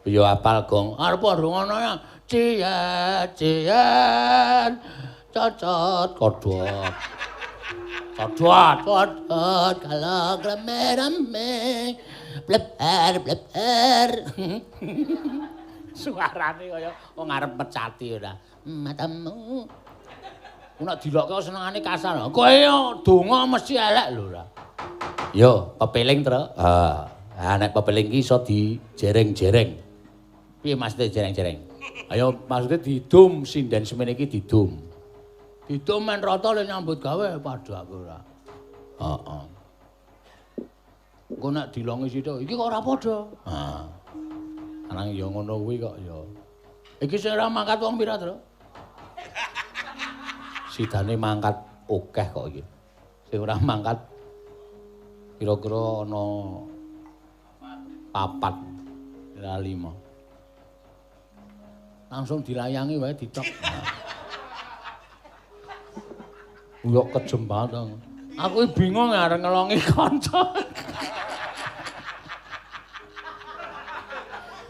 Ya apal gong. Arep urung ana ya. Cian cian cocot kodhot. Cocot cocot kalau rame-rame bleber bleber. Suarane kaya wong arep mecati ora. Matamu. Nek dilokke senengane kasar. Kowe donga mesti elek lho ora. Yo, pepeling, Tru. Ha, nek pepeling ki iso dijereng-jereng. Piye maksude jereng-jereng? Ayo maksude didum sinden semene iki didum. Didum men rata le nyambut gawe padha aku ora. Heeh. Engko nek dilongi sithik, iki kok ora padha. Ha. Anang ya ngono kuwi kok ya. Iki sing ora mangkat wong pira, Tru? Sidane mangkat akeh kok iki. Sing ora mangkat kira-kira ana 4 ora 5. Langsung dilayangi wae ditok. Yo kejem banget. Aku bingung arep ngelongi kanca.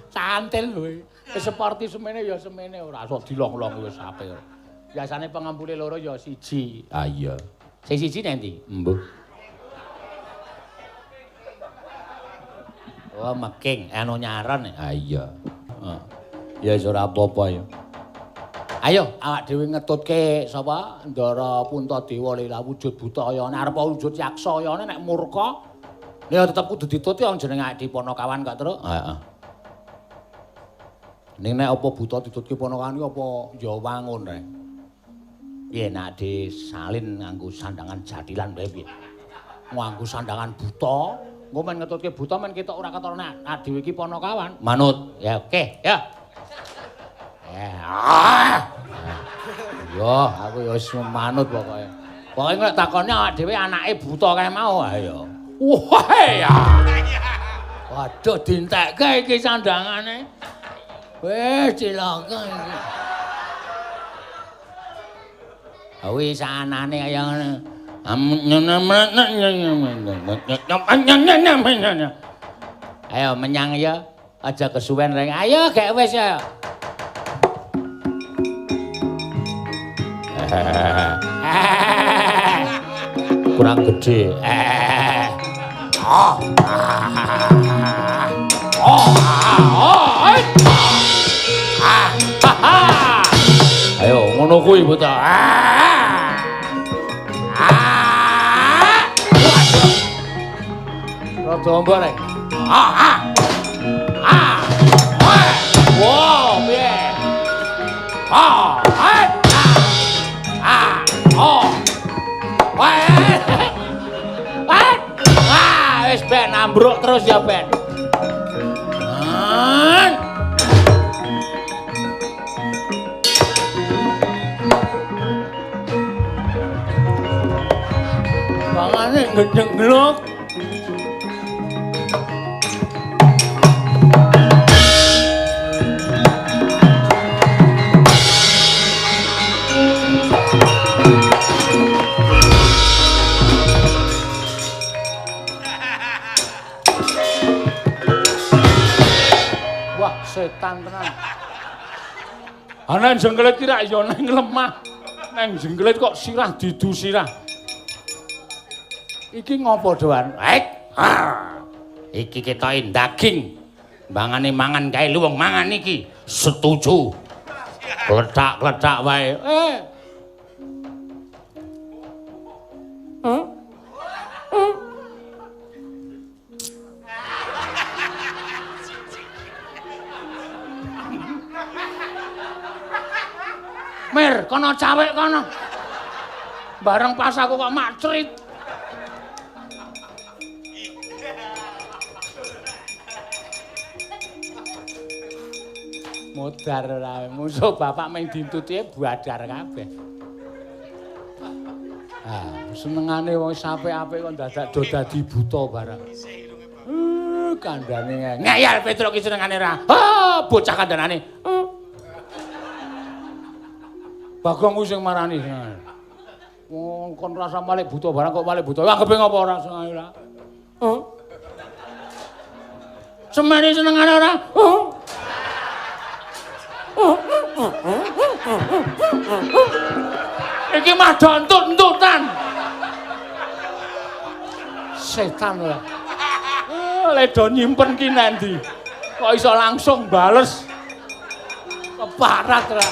Cantil kowe. Wis seperti semene ya semene ora sok dilong-long wis apik. Biasane pengempule loro ya siji. Ah iya. Sing siji nang ndi? Mbuh. Oh, meking anu nyaron. Ah iya. Heeh. Ya wis ora apa-apa ya. Ayo awak dhewe ngetutke sapa Ndara Puntadewa lila wujud buta ayane arep wujud yaksa ayane nek murka ya tetep kudu ditutke wong jenenge awake dhewe Panakawan kok, Truk. Heeh. Ning nek apa buta ditutke Panakawan iki apa ya wangun rek. Piye nek disalin nganggo sandangan jathilan wae piye? Nganggo sandangan buta, engko men ngetutke buta men ketok ora ketara nek dhewe iki Panakawan. Manut. Ya oke, ya. Ah. Yo, aku ya wis manut pokoke. Pokoke nek takone awake dhewe anake buta kae mau, ayo. Wah ya. Waduh dientekke iki sandangane. Wis cilaka iki. Wis anane kaya ngene. Ayo menyang ya, aja kesuwen reng. Ayo gek wis ya. Kurang gede. Ayo ngono kuwi buta. Rada ombo rek. Wow, piye? Wis ben ambruk terus ya ben. Bangane gedhenglok. Setan tenan. Ana jengkelit ki rak ya nang lemah. Nang jengkelit kok sirah didu sirah. Iki ngopo doan? Hek. Iki ketoke daging. Mbangane mangan kae luwung mangan iki. Setuju. Kletak-kletak wae. Mir, kono cawek kono. Bareng pas aku kok makcrit. Modar ora, musuh bapak mung dintutike badar kabeh. Ah, senengane wong apik-apik kok dadak do dadi buta bareng. Kandhane ngeyel Petruk ki senengane ora. Ah, bocah kandhanane. Bagong kuwi sing marani. Wong kon rasa malik buta barang kok malik buta. Anggepe ngopo ora senengane ora? Heeh. Semene senengane ora? Heeh. Iki mah dontut-entutan. Setan ora. Ledo nyimpen ki nang ndi? Kok iso langsung bales. Keparat ora.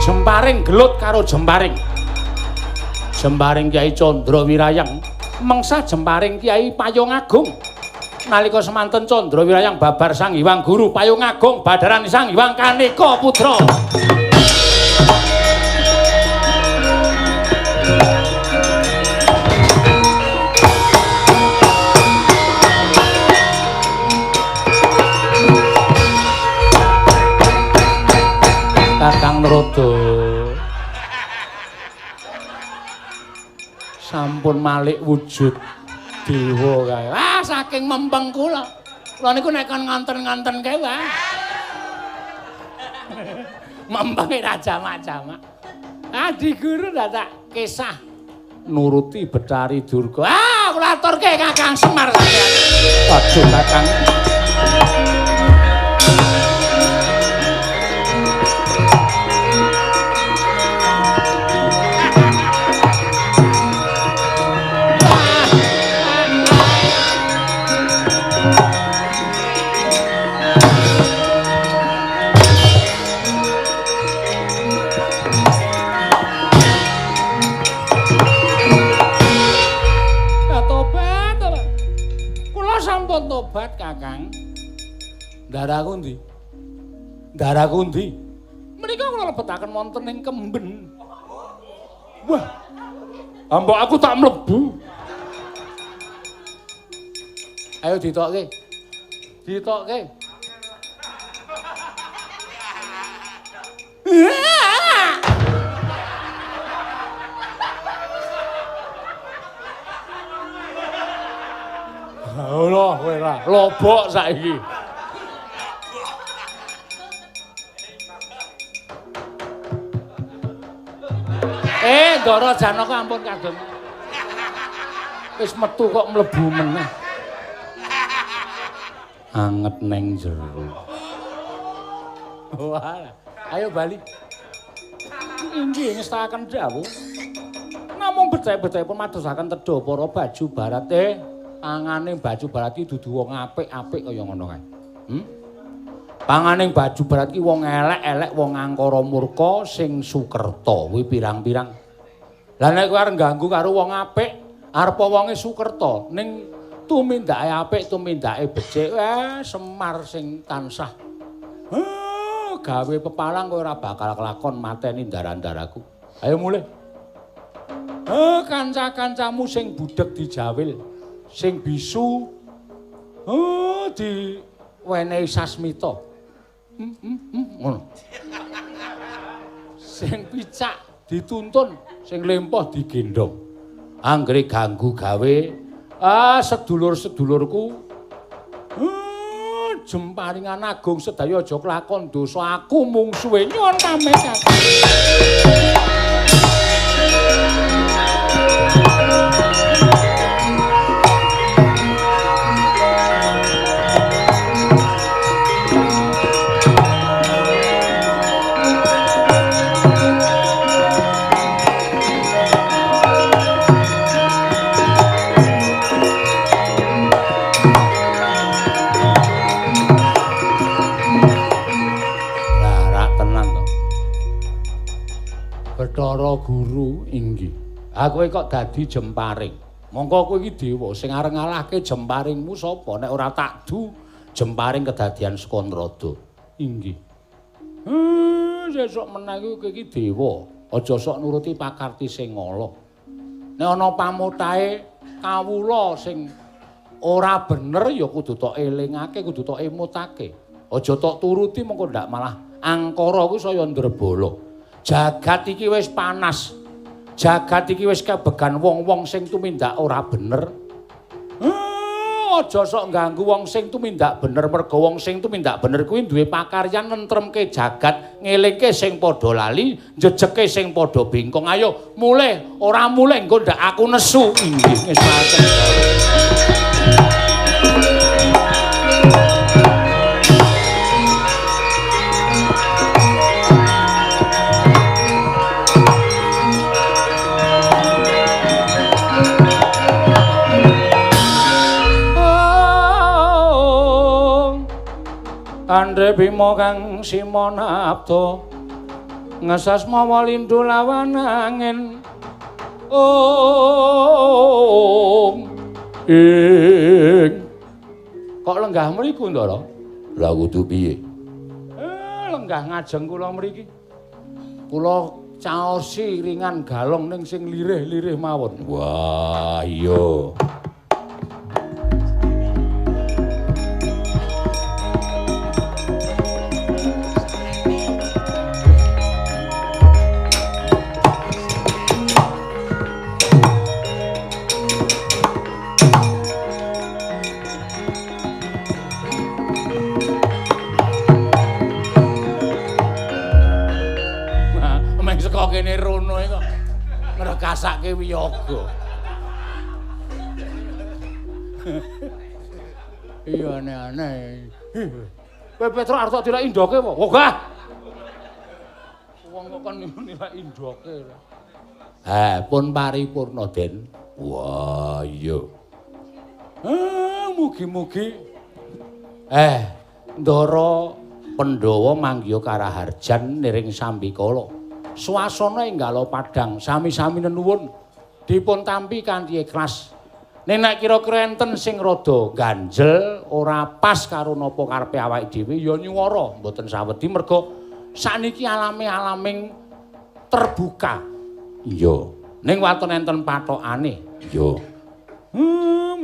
Jemparing gelut karo jemparing. Jemparing Kyai Candra Wirayang mengsah jemparing Kyai Payung Agung. Nalika semanten Candra Wirayang babar Sang Hyang Guru Payung Agung badaran Sang Hyang Kaneka Putra. Kakang Narada sampun malik wujud dewa kae. Ah, saking mempeng kula. Kula niku nek kon ngonten-ngonten kae wae. Mempenge ra jamak-jamak. Adi guru dadak kisah nuruti Betari Durga. Ah, kula aturke Kakang Semar sampeyan. Aduh, Kakang. Tobat Kakang. Ndaraku ndi? Ndaraku ndi? Menika kula lebetaken wonten ing kemben. Wah. Ambok aku tak mlebu. Ayo ditokke. Ditokke. Allah kowe ra lobok saiki. Ndara Janaka ampun kadon. Wis metu kok mlebu meneh. Anget neng jero. Wah, ayo bali. Inggih ngestakaken dawuh. Namung becik-becikipun madosaken tedha para baju barate. Pangane baju barat iki dudu wong apik-apik kaya ngono kae. Pangane baju barat iki wong elek-elek, wong angkara murka sing sukerta kuwi pirang-pirang. Lah nek kowe arep ganggu karo wong apik, arepa wonge sukerta ning tumindake apik, tumindake becik, Semar sing tansah gawe pepalang kowe ora bakal kelakon mateni ndara-ndaraku. Ayo mulih. Kanca-kancamu sing budheg dijawil, sing bisu diwenehi sasmita. Ngono. Sing picak dituntun, sing lempoh digendhong. Anggere ganggu gawe sedulur-sedulurku jemparingan agung sedaya aja kelakon dosa aku mungsuhe nyuwun pamit. Bathara Guru inggih. Ah kowe kok dadi jemparing. Mongko kowe iki dewa sing arep ngalahke jemparingmu sapa? Nek ora takdu jemparing kedadian Skandrada. Inggih. Sesuk meneh kowe iki dewa. Aja sok nuruti pakarti sing ala. Nek ana pamotahe kawula sing ora bener ya kudu tok elingake, kudu tok emutake. Aja tok turuti mengko ndak malah angkara kuwi saya ndrebala. Jagat iki wis panas. Jagat iki wis kebegan wong-wong sing tumindak ora bener. Aja sok ngganggu wong sing tumindak bener mergo wong sing tumindak bener kuwi duwe pakaryan nentremke jagat, ngelingke sing padha lali, njejeke sing padha bengkong. Ayo mulih, ora mulih engko ndak aku nesu. Inggih ngesaken. Andre Bima kang Simonabda Ngesas mawa lindu lawan angin. Om ing. Kok lenggah mriku, Ndara? Lah kudu piye? Lenggah ngajeng kula mriki. Kula caosi ringan galong ning sing lirih-lirih mawon. Wah, iya. Kene rono iki kok ngrekasake wiyaga. Iya aneh-aneh. Kowe Petruk arep tok dilek indoke apa? Wogah. Wong kok kon nilai indoke. Ha, pun paripurna, Den. Wah, iya. Mugi-mugi Ndara Pandhawa manggiha karaharjan niring sambikala. Swasana enggala padhang sami-sami nenuwun dipun tampi kanthi ikhlas. Nek kira-kira enten sing rada ganjel ora pas karo napa karepe awake dhewe ya nyuwara mboten sawedi merga sakniki alame alaming terbuka. Iya. Ning waton enten pathokane. Iya.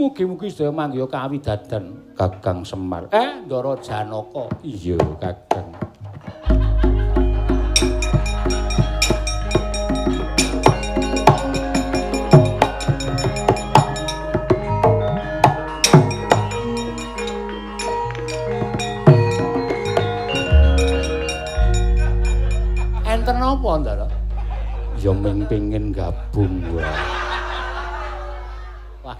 Mugi-mugi sedaya manggiha kawidadan Kakang Semar. Ndara Janaka. Iya, Kakang. Enten napa, Ndara? Ya ming pengin gabung wae. Wah.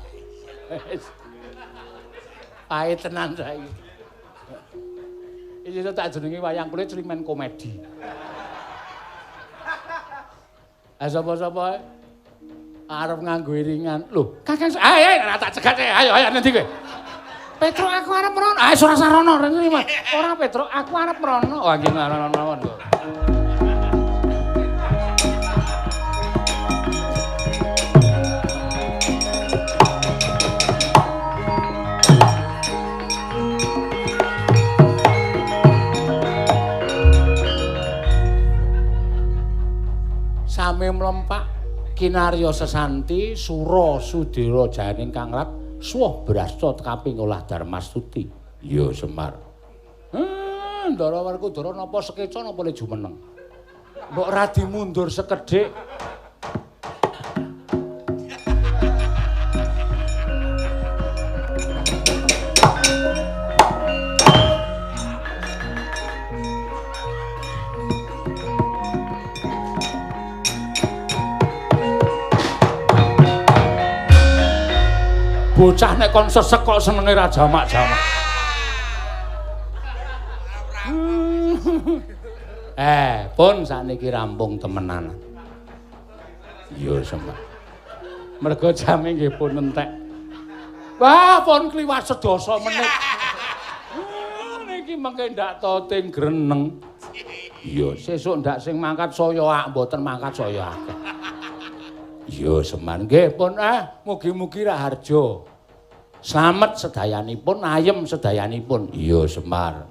Pae tenan saiki. Iki tak jenenge wayang kulit climen komedi. Ah sapa-sapa arep nganggo iringan. Lho, Kakang, ayo ayo tak cegat ayo ayo nanti kowe. Petruk aku arep mrono. Ah ora sarono rene Mas. Ora Petruk, aku arep mrono. Wah nggih ngono mawon kok. Sami mlempak kinarya sesanti sura sudira jayaning kangrat suwah brasta kaping olah darmastuti. Iya Semar. Ndara Werkudara napa sekeca napa le jumeneng? Mbok radi mundur sekedhik. Bocah nek kon sesek kok senenge ra jamak-jamak. Pun sakniki rampung temenan. Iya, Semar. Mergo jame nggih pun entek. Wah, pun kliwat sedasa menit. Niki mengke ndak toting greneng. Iya, sesuk ndak sing mangkat saya mboten mangkat saya akeh. Iya, Semar. Nggih, pun mugi-mugi raharja. Slamet sedayanipun, ayem sedayanipun. Iya, Semar.